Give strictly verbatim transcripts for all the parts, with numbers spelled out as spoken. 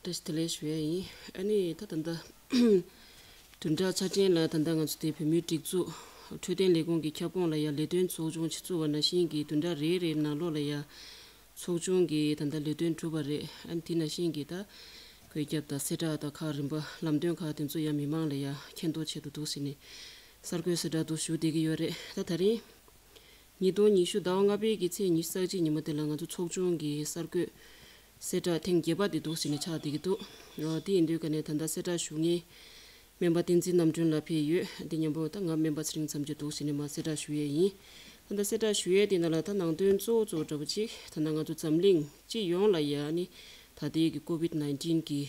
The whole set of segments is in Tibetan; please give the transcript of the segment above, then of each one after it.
བཀྲ་ཤིས་བདེ་ལེགས་ཞུ་ཡ་ཡིན། ཨ་ནི་ད་ད་ལྟ་བདུན་ཕྲག་ཆ་འཕྲིན་ལ་ད་ལྟ་ང་ཚོ་དེ་བོད་མིའི་སྒྲིག་འཛུགས་འཕྲོད་བསྟེན་ལས་ཁུངས་ཀྱི་ཁྱབ་ཁོངས་ལ་ཡ་ལས་དོན་ཚོགས་ཆུང་ཅིག་བཙུགས་པ་ནང་བཞིན་གྱི་བདུན་ཕྲག་རེ་རེའི་ནང་ལོགས་ལ་ཡ་ཚོགས་ཆུང་གི་ད་ལྟ་ལས་དོན་གྲུབ་པ་རེད། ཨ་ནི་དེ་ནང་བཞིན་གྱི་ད་བཀོད་ཁྱབ་དང་གསལ་བསྒྲགས་དང་ཁག་རིམ་པ་ལམ་སྟོན་ཁག་དེ་ཚོ་ཡ་མི་མང་ལ་ཡ་མཁྱེན་རྟོགས་ཆེད་དུ་འདུག་ཟེར་ནས་གསར་འགོད་གསལ་བསྒྲགས་འདུག་ཞུ་བསྡད་ཀྱི་ཡོད་རེད། ད་ད་རིང་ཉིས་སྟོང་ཉི་ཤུ་ཟླ་བ་ལྔ་པའི་གི་ཚེས་ཉི་ཤུ་རྩ་གཅིག་ཉིན་མོ་དེ་ལ་ང་ཚོ་ཚོགས་ཆུང་གི་གསར་འགོད་གསལ་བསྒྲགས་ཐེངས་བརྒྱད་པ་དེ་འདུག་ཟེར་ནས་ཆགས་བསྡད་ཀྱི་འདུག་ཨ་དེ་ཡིན་དུས་ཀ་ནས་ད་ལྟ་གསལ་བསྒྲགས་ཞུ་མཁན་སྨན་པ་བསྟན་འཛིན་རྣམ་གྲོལ་ལགས་ཕེབས་ཡོད། དེ་མཉམ་པོ་ད་ང་སྨན་པ་ཚེ་རིང་མཚམས་གཅོད་འདུག་ཟེར་ནས་མར་གསལ་བསྒྲགས་ཞུ་ཡས་ཡིན། ད་ལྟ་གསལ་བསྒྲགས་ཞུ་ཡས་དེ་ནང་ལ་ད་ནང་དོན་གཙོ་བོ་གཙོ་བོ་འདྲ་པོ་ཅིག་ད་ལྟ་ང་ཚོ་འཛམ་གླིང་སྤྱི་ཡོངས་ལ་ཡ་ནི་ད་ལྟའི་གི་ཀོ་བིད་ནའིན་ཊིན་གི་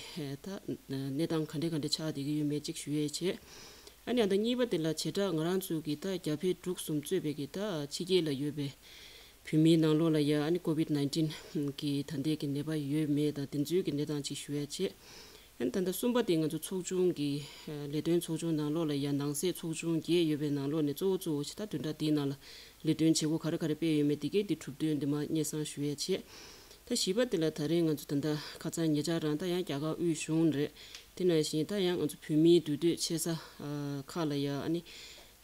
ད་གནས་སྟངས་ག་འདྲ་ག་འདྲ་ཆགས་བསྡད་ཀྱི་ཡོད་མེད་ཅིག་ཞུ་ཡས་བྱས། ཨ་ནི་ཨ་ད་གཉིས་པ་དེ་ལ་བྱེ་བྲག་ང་རང་ཚོ་གི་ད་རྒྱ་བལ་འབྲུག་གསུམ་གཙོས་པའི་གི་ད་ཕྱི་རྒྱལ་ལ་ཡོད་པའི་བོད་མིའི་ནང་ལོགས་ལ་ཡ་ཨ་ནི་ཀོ་བིད་ནའིན་ཊིན་གི་ད་ལྟའི་གི་ནད་པ་ཡོད་མེད་དང་དེ་ཚོའི་གི་གནས་སྟངས་ཅིག་ཞུ་ཡ་བྱས། ཨ་ནི་ད་ལྟ་གསུམ་པ་དེ་ང་ཚོ་ཚོགས་ཆུང་གི་ལས་དོན་ཚོགས་ཆུང་ནང་ལོགས་ལ་ཡ་ནང་གསེས་ཚོགས་ཆུང་བརྒྱད་ཡོད་པའི་ནང་ལོགས་ནས་གཙོ་བོ་གཙོ་བོ་ཞིག་ད་བདུན་ཕྲག་དེའི་ནང་ལ་ལས་དོན་བྱེད་སྒོ་ག་རེ་ག་རེ་སྤེལ་ཡོད་མེད་དེ་གའི་དེ་གྲུབ་དོན་དེ་མར་སྙན་སེང་ཞུ་ཡ་བྱས། ད་བཞི་པ་དེ་ལ་ད་རེས་ང་ཚོ་ད་ལྟ་ཁ་སང་ཉེ་ཆར་རང་ད་ཡང་རྒྱ་གར་དབུས་གཞུང་རེད། དེ་ནང་བཞིན་ད་ཡང་ང་ཚོ་བོད་མིའི་འདུས་སྡོད་ཆེ་ས་ཁག་ལ་ཡ་ཨ་ནི་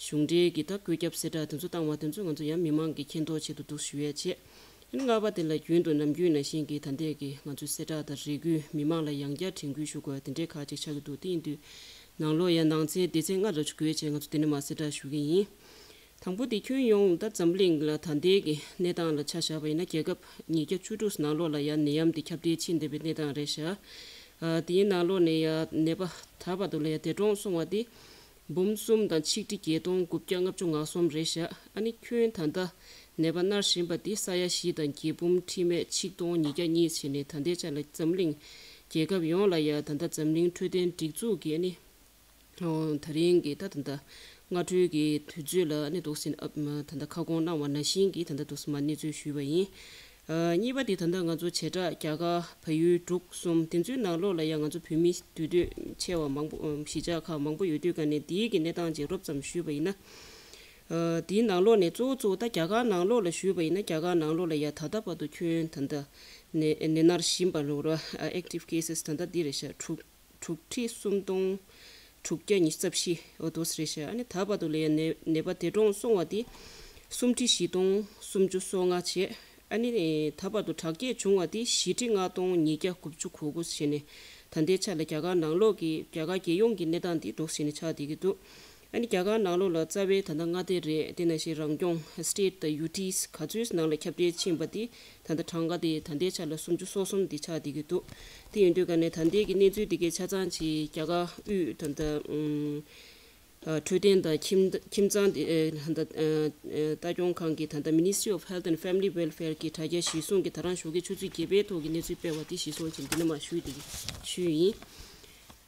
གཞུང་འབྲེལ་གྱི་ད་བཀོད་ཁྱབ་གསལ་བསྒྲགས་དེ་ཚོ་བཏང་བ་དེ་ཚོ་ང་ཚོ་ཡང་མི་མང་གི་མཁྱེན་རྟོགས་ཆེད་དུ་འདུག་ཞུ་ཡ་བྱས། ཨ་ནི་ལྔ་པ་དེ་ལ་རྒྱུན་དུ་ནམ་རྒྱུན་ནང་བཞིན་གྱི་ད་ལྟའི་གི་ང་ཚོའི་གསལ་བསྒྲགས་དང་རེ་སྐུལ་མི་མང་ལ་ཡང་བསྐྱར་དྲན་སྐུལ་ཞུ་དགོས་དེ་འདྲའི་ཁག་ཅིག་ཆགས་ཀྱི་འདུག་དེ་ཡིན་དུས་ནང་ལོགས་ཡང་ནང་ཚན་སྡེ་ཚན་ལྔ་འདྲ་ཅིག་བགོས་བྱས་ང་ཚོ་དེ་ནས་མར་གསལ་བསྒྲགས་ཞུ་གི་ཡིན། དང་པོ་དེ་ཁྱོན་ཡོངས་ད་འཛམ་གླིང་ལ་ད་ལྟའི་གི་གནས་སྟངས་ལ་ཆ་བཞག་པ་ཡིན་ན་རྒྱལ་ཁབ་ཉིས་བརྒྱ་བཅུ་དྲུག་ནང་ལོགས་ལ་ཡང་ནད་ཡམས་དེ་ཁྱབ་གདལ་ཕྱིན་བསྡད་པའི་གནས་སྟངས་རེད་ཤག་ཨ་དེའི་ནང་ལོགས་ནས་ཡང་ནད་པ་ད་བར་དུ་ལ་ཡང་འདས་གྲོངས་སོང་བ་དེ་འབུམ་གསུམ་དང་ཆིག་ཁྲི་བརྒྱད་སྟོང་དགུ་བརྒྱ་ལྔ་བཅུ་ང་གསུམ་རེད་ཤག་ཨ་ནི་ཁྱོན་ད་ལྟ་ནད་པ་མནར་བཞིན་པ་དེ་ས་ཡ་བཞི་དང་བརྒྱད་འབུམ་ཁྲི་མེད་ཆིག་སྟོང་ཉིས་བརྒྱ་གཉིས་བྱས་ནས་ད་ལྟའི་ཆ་ལ་འཛམ་གླིང་རྒྱལ་ཁབ་ཡོངས་ལ་ཡང་ད་ལྟ་འཛམ་གླིང་འཕྲོད་བསྟེན་སྒྲིག་འཛུགས་ཀྱིས་ཨ་ནི། ཨོ། ད་རིང་གི་ད་ད་ལྟ་སྔ་དྲོའི་གི་དུས་ཚོད་ལ་ཨ་ནི་འདུག་སེ་ཨ་ད་ལྟ་ཁ་སྐོང་གནང་བ་ནང་བཞིན་གྱི་ད་ལྟ་འདུག་སེ་མར་གནས་ཚུལ་ཞུས་པ་ཡིན། ཨ་གཉིས་པ་དེ་ད་ལྟ་ང་ཚོ་བྱེ་བྲག་རྒྱ་གར་བལ་ཡུལ་འབྲུག་གསུམ་དེ་ཚོའི་ནང་ལོགས་ལ་ཡང་ང་ཚོ་བོད་མི་འདུས་སྡོད་ཆེ་བ་མང་པོ་ཨ་གཞིས་ཆགས་ཁག་མང་པོ་ཡོད་དུས་ཀ་ནས་དེའི་གི་གནས་སྟངས་ཅིག་རོབ་ཙམ་ཞུས་པ་ཡིན་ན། ཨ་དེའི་ནང་ལོགས་ནས་གཙོ་བོ་གཙོ་བོ་ད་རྒྱ་གར་ནང་ལོགས་ལ་ཞུས་པ་ཡིན་ན་རྒྱ་གར་ནང་ལོགས་ལ་ཡང་ད་ལྟ་བར་དུ་ཁྱོན་ད་ལྟ་ནད་ནད་མནར་བཞིན་པ་ལོ་ར་ཨ་active cases ད་ལྟ་འདི་རེད་ཤག་དྲུག་དྲུག་ཁྲི་སུམ་སྟོང་དྲུག་བརྒྱ་ཉི་ཤུ་རྩ་བཞི་འོ་དོ་རེད་ཤག་ཨ་ནི་ད་བར་དུ་ལ་ཡང་ནད་ནད་པ་འདས་གྲོངས་སོང་བ་དེ་སུམ་ཁྲི་བཞི་སྟོང་སུམ་ཅུ་སོ་ལྔ་བྱས། ཨ་ནི་ད་བར་དུ་དྲག་སྐྱེད་བྱུང་བ་དེ་བཞི་ཁྲི་ལྔ་སྟོང་ཉིས་བརྒྱ་དགུ་བཅུ་གོ་དགུ་བྱས་ནས་ད་ལྟའི་ཆ་ལ་རྒྱ་གར་ནང་ལོགས་ཀྱི་རྒྱ་གར་རྒྱལ་ཡོངས་ཀྱི་གནས་སྟངས་དེ་འདུག་སེ་ནས་ཆགས་བསྡད་ཀྱི་འདུག་ཨ་ནི་རྒྱ་གར་ནང་ལོགས་ལ་རྩ་བའི་ད་ལྟ་མངའ་སྡེ་རེད། དེ་ནང་བཞིན་རང་སྐྱོང་state་དང་ཡུ་ཊིས་ག་ཚོད་ནང་ལ་ཁྱབ་གདལ་ཕྱིན་པ་དེ་ད་ལྟ་གྲངས་ཀ་དེ་ད་ལྟའི་ཆ་ལ་སུམ་ཅུ་སོ་གསུམ་དེ་ཆགས་བསྡད་ཀྱི་འདུག་དེ་ཡིན་དུས་ཀ་ནས་ད་ལྟའི་གི་གནས་ཚུལ་དེ་གའི་ཆ་ཚང་ཅིག་རྒྱ་གར་དབུས་ད་ལྟ་ཨུམ་ཨ་འཕྲོད་བསྟེན་དང་ཁྱིམ་ཁྱིམ་ཚང་དེ་ཨ་ད་ལྟ་ཨ་ཨ་ལྟ་སྐྱོང་ཁང་གི་ད་ལྟ་Ministry of Health and Family Welfare གི་དྲ་རྒྱ་གཞིར་བཟུང་གི་ད་རང་ཞོགས་ཀའི་ཆུ་ཚོད་བརྒྱད་པའི་ཐོག་གི་གནས་ཚུལ་སྤེལ་བ་དེ་གཞིར་བཟུང་བྱས་འདི་ནས་མར་ཞུས་ཏེ་ཞུས་ཡིན།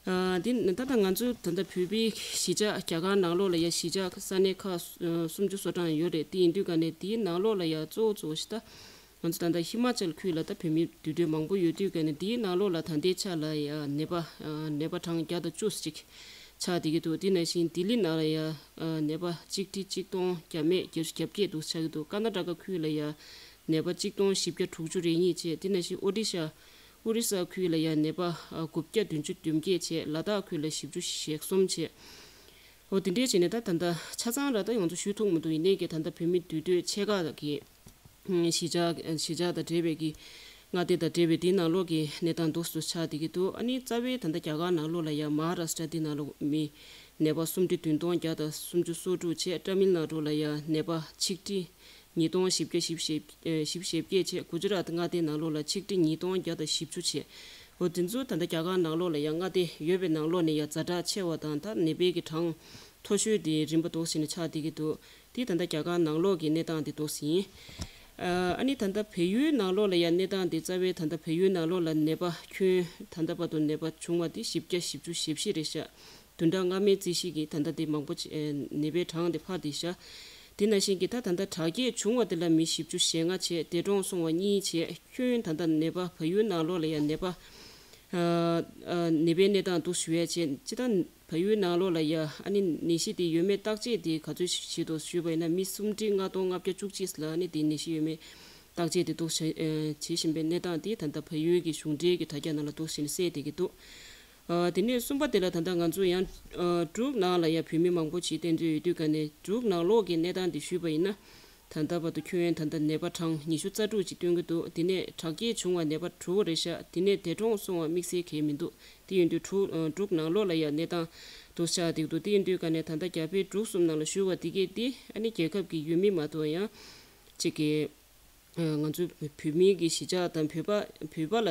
ཨ་འདི་ད་ལྟ་ང་ཚོ་ད་ལྟ་བོད་པའི་གཞིས་ཆགས་རྒྱ་གར་ནང་ལོགས་ལ་ཡ་གཞིས་ཆགས་ས་གནས་ཁག་སུམ་ཅུ་སོ་གྲངས་ཡོད་རེད། དེ་ཡིན་དུས་ཀ་ནས་དེའི་ནང་ལོགས་ལ་ཡ་གཙོ་བོ་གཙོ་བོ་ཞིག་ད་ང་ཚོ་ད་ལྟ་ཧི་མ་ཅལ་ཁུལ་ལ་ད་བོད་མི་འདུས་སྡོད་མང་པོ་ཡོད་དུས་ཀ་ནས་དེའི་ནང་ལོགས་ལ་ད་ལྟའི་ཆ་ལ་ཡ་ནད་པ་ནད་པ་གྲངས་བརྒྱ་དང་བཅུ་ཅིག་ཆགས་བསྡད་ཀྱི་འདུག་དེ་ནང་བཞིན་ལྡི་ལི་ནང་ལ་ཡ་ནད་པ་གཅིག་ཁྲི་གཅིག་སྟོང་བརྒྱ་མེད་བརྒྱད་ཅུ་གྱ་བརྒྱད་འདུག་ཆགས་ཀྱི་འདུག་ཀར་ན་ཊ་ཀ་ཁུལ་ལ་ཡ་ནད་པ་གཅིག་སྟོང་བཞི་བརྒྱ་དྲུག་ཅུ་རེ་གཉིས་བྱས། དེ་ནང་བཞིན་ཨོ་ཌི་ཤ་ཨོ་རི་ས་ཁུལ་ལ་ཡང་ནད་པ་དགུ་བརྒྱ་བདུན་ཅུ་དོན་བརྒྱད་བྱས། ལ་དྭགས་ཁུལ་ལ་བཞི་བཅུ་ཞེ་གསུམ་བྱས། འོ་དེ་འདྲས་བྱས་ནས་ད་ད་ལྟ་ཆ་ཚང་ར་ད་ང་ཚོ་ཞུ་ཐུབ་མི་འདུག་ཡིན་ནའི་གི་ད་ལྟ་བོད་མི་འདུས་སྡོད་ཆེ་ཁག་གི་གཞིས་ཆགས་གཞིས་ཆགས་དང་འབྲེལ་བའི་གི་མངའ་སྡེ་དང་འབྲེལ་བའི་དེའི་ནང་ལོགས་ཀྱི་གནས་སྟངས་འདུག་སུ་ཆགས་བསྡད་ཀྱི་འདུག་ཨ་ནི་རྩ་བའི་ད་ལྟ་རྒྱ་གར་ནང་ལོགས་ལ་ཡང་མ་ཧཱ་རཱ་སི་ཊ་འདི་ནང་ལོགས་མི་ནད་པ་སུམ་ཁྲི་བདུན་སྟོང་བརྒྱ་དང་སུམ་ཅུ་སོ་དྲུག་བྱས། ཊ་མིལ་ནཱ་ཌུ་ལ་ཡང་ནད་པ་ཆིག་ཁྲི་ཉིས་སྟོང་བཞི་བརྒྱ་བཞི་བཅུ་ཞེ་བཞི་བཅུ་ཞེ་བརྒྱད་བྱས། གུ་ཇི་རཱཏ་མངའ་སྡེའི་ནང་ལོགས་ལ་ཆིག་ཁྲི་ཉིས་སྟོང་བརྒྱ་དང་བཞི་བཅུ་བྱས། འོ་དེ་ཚོ་ད་ལྟ་རྒྱ་གར་ནང་ལོགས་ལ་ཡང་མངའ་སྡེ་ཡོད་པའི་ནང་ལོགས་ནས་ཡང་ཛ་དྲག་ཆེ་བ་དང་ད་ནད་པའི་གི་གྲངས་མཐོ་ཤོས་དེ་རིམ་པ་འདུག་སེ་ནས་ཆགས་བསྡད་ཀྱི་འདུག་དེ་ད་ལྟ་རྒྱ་གར་ནང་ལོགས་ཀྱི་གནས་སྟངས་དེ་འདུག་སེ་ཡིན། ཨ་ནི་ད་ལྟ་བལ་ཡུལ་ནང་ལོགས་ལ་ཡང་གནས་སྟངས་དེ་རྩ་བའི་ད་ལྟ་བལ་ཡུལ་ནང་ལོགས་ལ་ནད་པ་ཁྱོན་ད་ལྟ་བར་དུ་ནད་པ་བྱུང་བ་དེ་བཞི་བརྒྱ་བཞི་བཅུ་ཞེ་བཞི་རེད་ཤག་བདུན་ཕྲག་སྔ་མའི་རྩིས་གཞི་གིས་ད་ལྟ་དེ་མང་པོ་ཅིག་ནད་པའི་གྲངས་དེ་འཕར་བསྡད་ཤག་དེ་ནང་བཞིན་གྱི་ད་ད་ལྟ་དྲག་སྐྱེད་བྱུང་བ་དེ་ལ་མི་བཞི་བཅུ་ཞེ་ལྔ་བྱས། འདས་གྲོངས་སོང་བ་གཉིས་བྱས། ཁྱོན་ད་ལྟ་ནད་པ་བལ་ཡུལ་ནང་ལོགས་ལ་ཡང་ནད་པ་ནད་པའི་གནས་སྟངས་འདུག་ཞུ་ཡ་བྱས། སྤྱིར་བཏང་བལ་ཡུལ་ནང་ལོགས་ལ་ཡ་ཨ་ནི་ནད་གཞི་དེ་ཡོད་མེད་བརྟག་དཔྱད་དེ་ག་ཚོད་བྱེད་དོ་ཞུས་པ་ཡིན་ན་མི་སུམ་ཁྲི་ལྔ་སྟོང་ལྔ་བརྒྱ་བཅུ་གཅིག་ལ་ཨ་ནི་དེ་ནད་གཞི་ཡོད་མེད་ བརྟག་དཔྱད་དེ་འདུག་བྱེད་བྱེད་བཞིན་པའི་གནས་སྟངས་དེ་ད་ལྟ་བལ་ཡུལ་གྱི་གཞུང་འབྲེལ་གྱི་དྲ་རྒྱ་ནང་ལ་འདུག་བྱས་ནས་གསལ་བསྡད་ཀྱི་འདུག་ཨ། དེ་ནས་གསུམ་པ་དེ་ལ་ད་ལྟ་ང་ཚོ་ཡང་ཨ། འབྲུག་ནང་ལ་ཡང་བོད་མི་མང་པོ་ཅིག་བསྟེན་འདོད་ཡོད་དུས་ག་ནས་འབྲུག་ནང་ལོགས་ཀྱི་གནས་སྟངས་འདི་ཞུས་པ་ཡིན་ན། ད་ལྟ་བར་དུ་ཁྱོན་ཡོངས་ད་ལྟ་ནད་པ་གྲངས་ཉི་ཤུ་རྩ་དྲུག་ཅིག་བསྟན་གྱི་འདུག་དེ་ནས་དྲག་སྐྱེད་བྱུང་བ་ནད་པ་དྲུག་རེད་ཤག་དེ་ནས་འདས་གྲོངས་སོང་བ་དམིགས་བསལ་གང་ཡང་མི་འདུག་དེ་ཡིན་དུས་འབྲུག་འབྲུག་ནང་ལོགས་ལ་ཡང་གནས་སྟངས་འདུག་ཤག་འདུག་དེ་ཡིན་དུས་ག་ནས་ད་ལྟ་རྒྱ་བལ་འབྲུག་གསུམ་ནང་ལ་ཞུ་བ་འདི་གས་འདི་ཨ་ནི་རྒྱལ་ཁབ་ཀྱི་ཡུལ་མི་མ་གཏོགས་ཡང་ཅིག་གི་ང་ཚོའི་བོད་མིའི་གི་གཞིས་ཆགས་དང་བོད་པ་བོད་པ་ལ་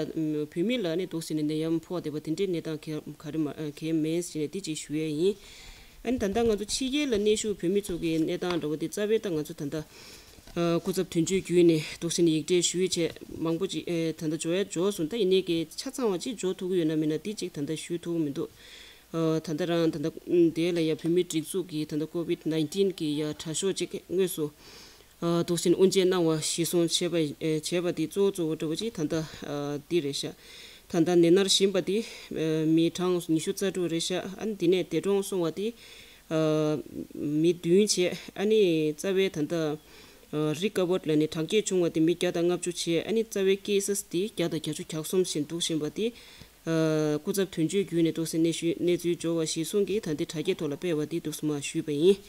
བོད་མི་ལ་ནི་འདུག་ཟེར་ནས་ནད་ཡམས་ཕོག་བསྡད་པ་དེ་འདྲའི་གནས་སྟངས་ག་ག་རེ་མ་གང་མེད་ཟེར་ནས་དེ་གཅིག་ཞུ་ཡས་ཡིན། ཨ་ནི་ད་ལྟ་ང་ཚོ་ཕྱི་རྒྱལ་ལ་གནས་བཞུགས་བོད་མི་ཚོ་གི་གནས་སྟངས་འདྲ་བོ་དེ་རྩ་བའི་ད་ང་ཚོ་ད་ལྟ་སྐུ་ཚབ་དོན་གཅོད་བརྒྱུད་ནས་འདུག་ཟེར་ནས་ཡིག་འབྲེལ་ཞུས་བྱས་མང་པོ་ཅིག་ད་ལྟ་འབྱོར་ཡ་འབྱོར་སོང་། ད་ཡིན་ནའི་གི་ཆ་ཚང་བ་ཅིག་འབྱོར་ཐུབ་ཀྱི་ཡོད་ན་མིན་ན་དེ་གཅིག་ད་ལྟ་ཞུ་ཐུབ་ཀྱི་མི་འདུག་ད་ལྟ་རང་ད་ལྟ་དེ་ལ་ཡ་བོད་མིའི་སྒྲིག་འཛུགས་ཀྱི་ད་ལྟ་ཀོ་ཝིད་ནའིན་ཊིན་གི་ཡ་དྲག་ཤོས་ཅིག་དངོས་སུ། ཨ། འདུག་སེ་དབུ་འབྱེད་གནང་བ་གཞིར་བཟུང་བྱས་པ་ཨེ་བྱས་པ་དེ་གཙོ་བོ་གཙོ་བོ་འདྲ་བོ་ཅིག་ད་ལྟ་ཨ་འདི་རེད་ཤག་ད་ལྟ་ནད་མནར་བཞིན་པ་དེ་ཨ་མི་གྲངས་ཉི་ཤུ་རྩ་དྲུག་རེད་ཤག་ཨ་ནི་དེ་ནས་འདས་གྲོངས་སོང་བ་དེ་ཨ་མི་བདུན་བྱས། ཨ་ནི་རྩ་བའི་ད་ལྟ་ཨ་རི་ཀ་བར་ཌི་ལ་ནི་དྲག་སྐྱེད་བྱུང་བ་དེ་མི་བརྒྱ་དང་ལྔ་བཅུ་བྱས། ཨ་ནི་རྩ་བའི་ཀེ་སི་སི་དེ་བརྒྱ་དང་བརྒྱད་ཅུ་གྱ་གསུམ་ཞིག་འདུག་བཞིན་པ་དེ། ཨ། སྐུ་ཚབ་དོན་གཅོད་བརྒྱུད་ནས་འདུག་སེ་གནས་ཤུལ་གནས་ཚུལ་འབྱོར་བ་གཞིར་བཟུང་གིས་ད་ལྟའི་དྲ་རྒྱའི་ཐོག་ལ་སྤེལ་བ་འདི་འདུག་སེ་མར་ཞུས་པ་ཡིན།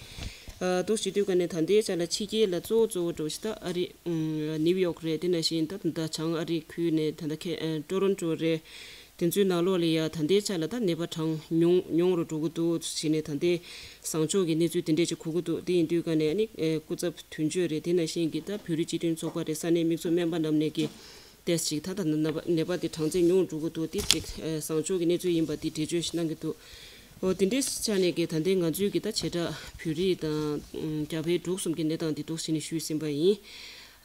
ཨ། འདུག་སེ་བྱེད་དུས་ཀ་ནས་ད་ལྟའི་ཆ་ལ་ཕྱི་རྒྱལ་ལ་གཙོ་བོ་གཙོ་བོ་འདྲ་བོ་ཞིག་ད་ཨ་རི། ཨམ། ནིའུ་ཡོག་རེད། དེ་ནང་བཞིན་ད་ད་ལྟ་བྱང་ཨ་རི་ཁུལ་ནས་ད་ལྟ་ཁེ་ཨ་ཊོ་རོན་ཊོ་རེད། དེ་ཚོའི་ནང་ལོགས་ལ་ཡ་ད་ལྟའི་ཆ་ལ་ད་ནད་པ་གྲངས་ཉུང་ཉུང་རུ་འགྲོ་གི་འདུག་ཟེར་ནས་ད་ལྟའི་བཟང་ཕྱོགས་ཀྱི་གནས་ཚུལ་དེ་འདྲས་ཅིག་གོ་གི་འདུག་དེ་ཡིན་དུས་ཀ་ནས་ཨ་ནི་ཨེ་སྐུ་ཚབ་དོན་གཅོད་རེད། དེ་ནང་བཞིན་གྱི་ད་བོད་རིགས་སྤྱི་མཐུན་ཚོགས་པ་རེད། ས་གནས་དམིགས་བསལ་སྨན་པ་རྣམས་ནས་ཀྱི། ཏེས་ཅིག་ད་ལྟ་ནད་པ་ནད་པ་དེ་གྲངས་ཚད་ཉུང་འགྲོ་གི་འདུག་དེ་ཅིག་ཨ་བཟང་ཕྱོགས་ཀྱི་གནས་ཚུལ་ཡིན་པ་དེ་འགྲེལ་བརྗོད་ཞིག་གནང་གི་འདུག་འོ་དེ་འདྲའི་ཆ་ནས་ཀྱི་ད་ལྟའི་ང་ཚོའི་གི་ད་བྱེ་བྲག་བོད་རིགས་དང་རྒྱ་བལ་འབྲུག་གསུམ་གྱི་གནས་སྟངས་དེ་འདུག་ཟེར་ནས་ཞུས་ཟིན་པ་ཡིན།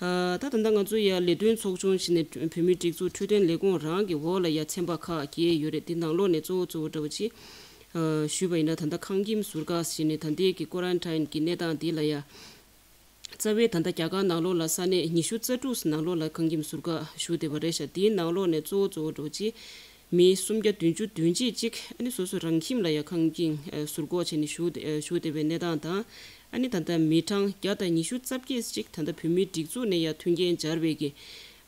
ཨ་ད་ད་ལྟ་ང་ཚོ་ཡ་ལས་དོན་ཚོགས་ཆུང་ཞིག་ནས་བོད་མིའི་སྒྲིག་འཛུགས་འཕྲོད་བསྟེན་ལས་ཁུངས་རང་གི་འོག་ལ་ཡ་ཚན་པ་ཁག་བརྒྱད་ཡོད་རེད། དེ་ནང་ལོགས་ནས་གཙོ་བོ་གཙོ་བོ་འདྲ་བོ་ཅིག་ཨ་ཞུས་པ་ཡིན་ན་ད་ལྟ་ཁང་ཁྱིམ་ཟུར་བཀག་ཟེར་ནས་ད་ལྟའི་གི་ཀོ་རན་ཊིན་གྱི་གནས་སྟངས་དེ་ལ་ཡ། རྩ་བའི་ད་ལྟ་རྒྱ་གར་ནང་ལོགས་ལ་ས་གནས་ཉི་ཤུ་རྩ་དྲུག་ནང་ལོགས་ལ་ཁང་ཁྱིམ་ཟུར་བཀག་ཞུ་བསྡད་པ་རེད་ཤག་དེའི་ནང་ལོགས་ནས་གཙོ་བོ་གཙོ་བོ་འདྲ་བོ་ཅིག་མི་སུམ་བརྒྱ་བདུན་ཅུ་དོན་གཅིག་ཅིག་ཨ་ནི་སོ་སོ་རང་ཁྱིམ་ལ་ཡ་ཁང་ཁྱིམ་ཟུར་བཀག་བྱས་ནས་བཞུགས་བསྡད་བཞུགས་བསྡད་པའི་གནས་སྟངས་དང་། ཨ་ནི་ད་ལྟ་མི་གྲངས་བརྒྱ་དང་ཉི་ཤུ་རྩ་བརྒྱད་ཅིག་ད་ལྟ་བོད་མིའི་སྒྲིག་འཛུགས་ནས་ཡ་མཐུན་རྐྱེན་སྦྱར་བའི་གི་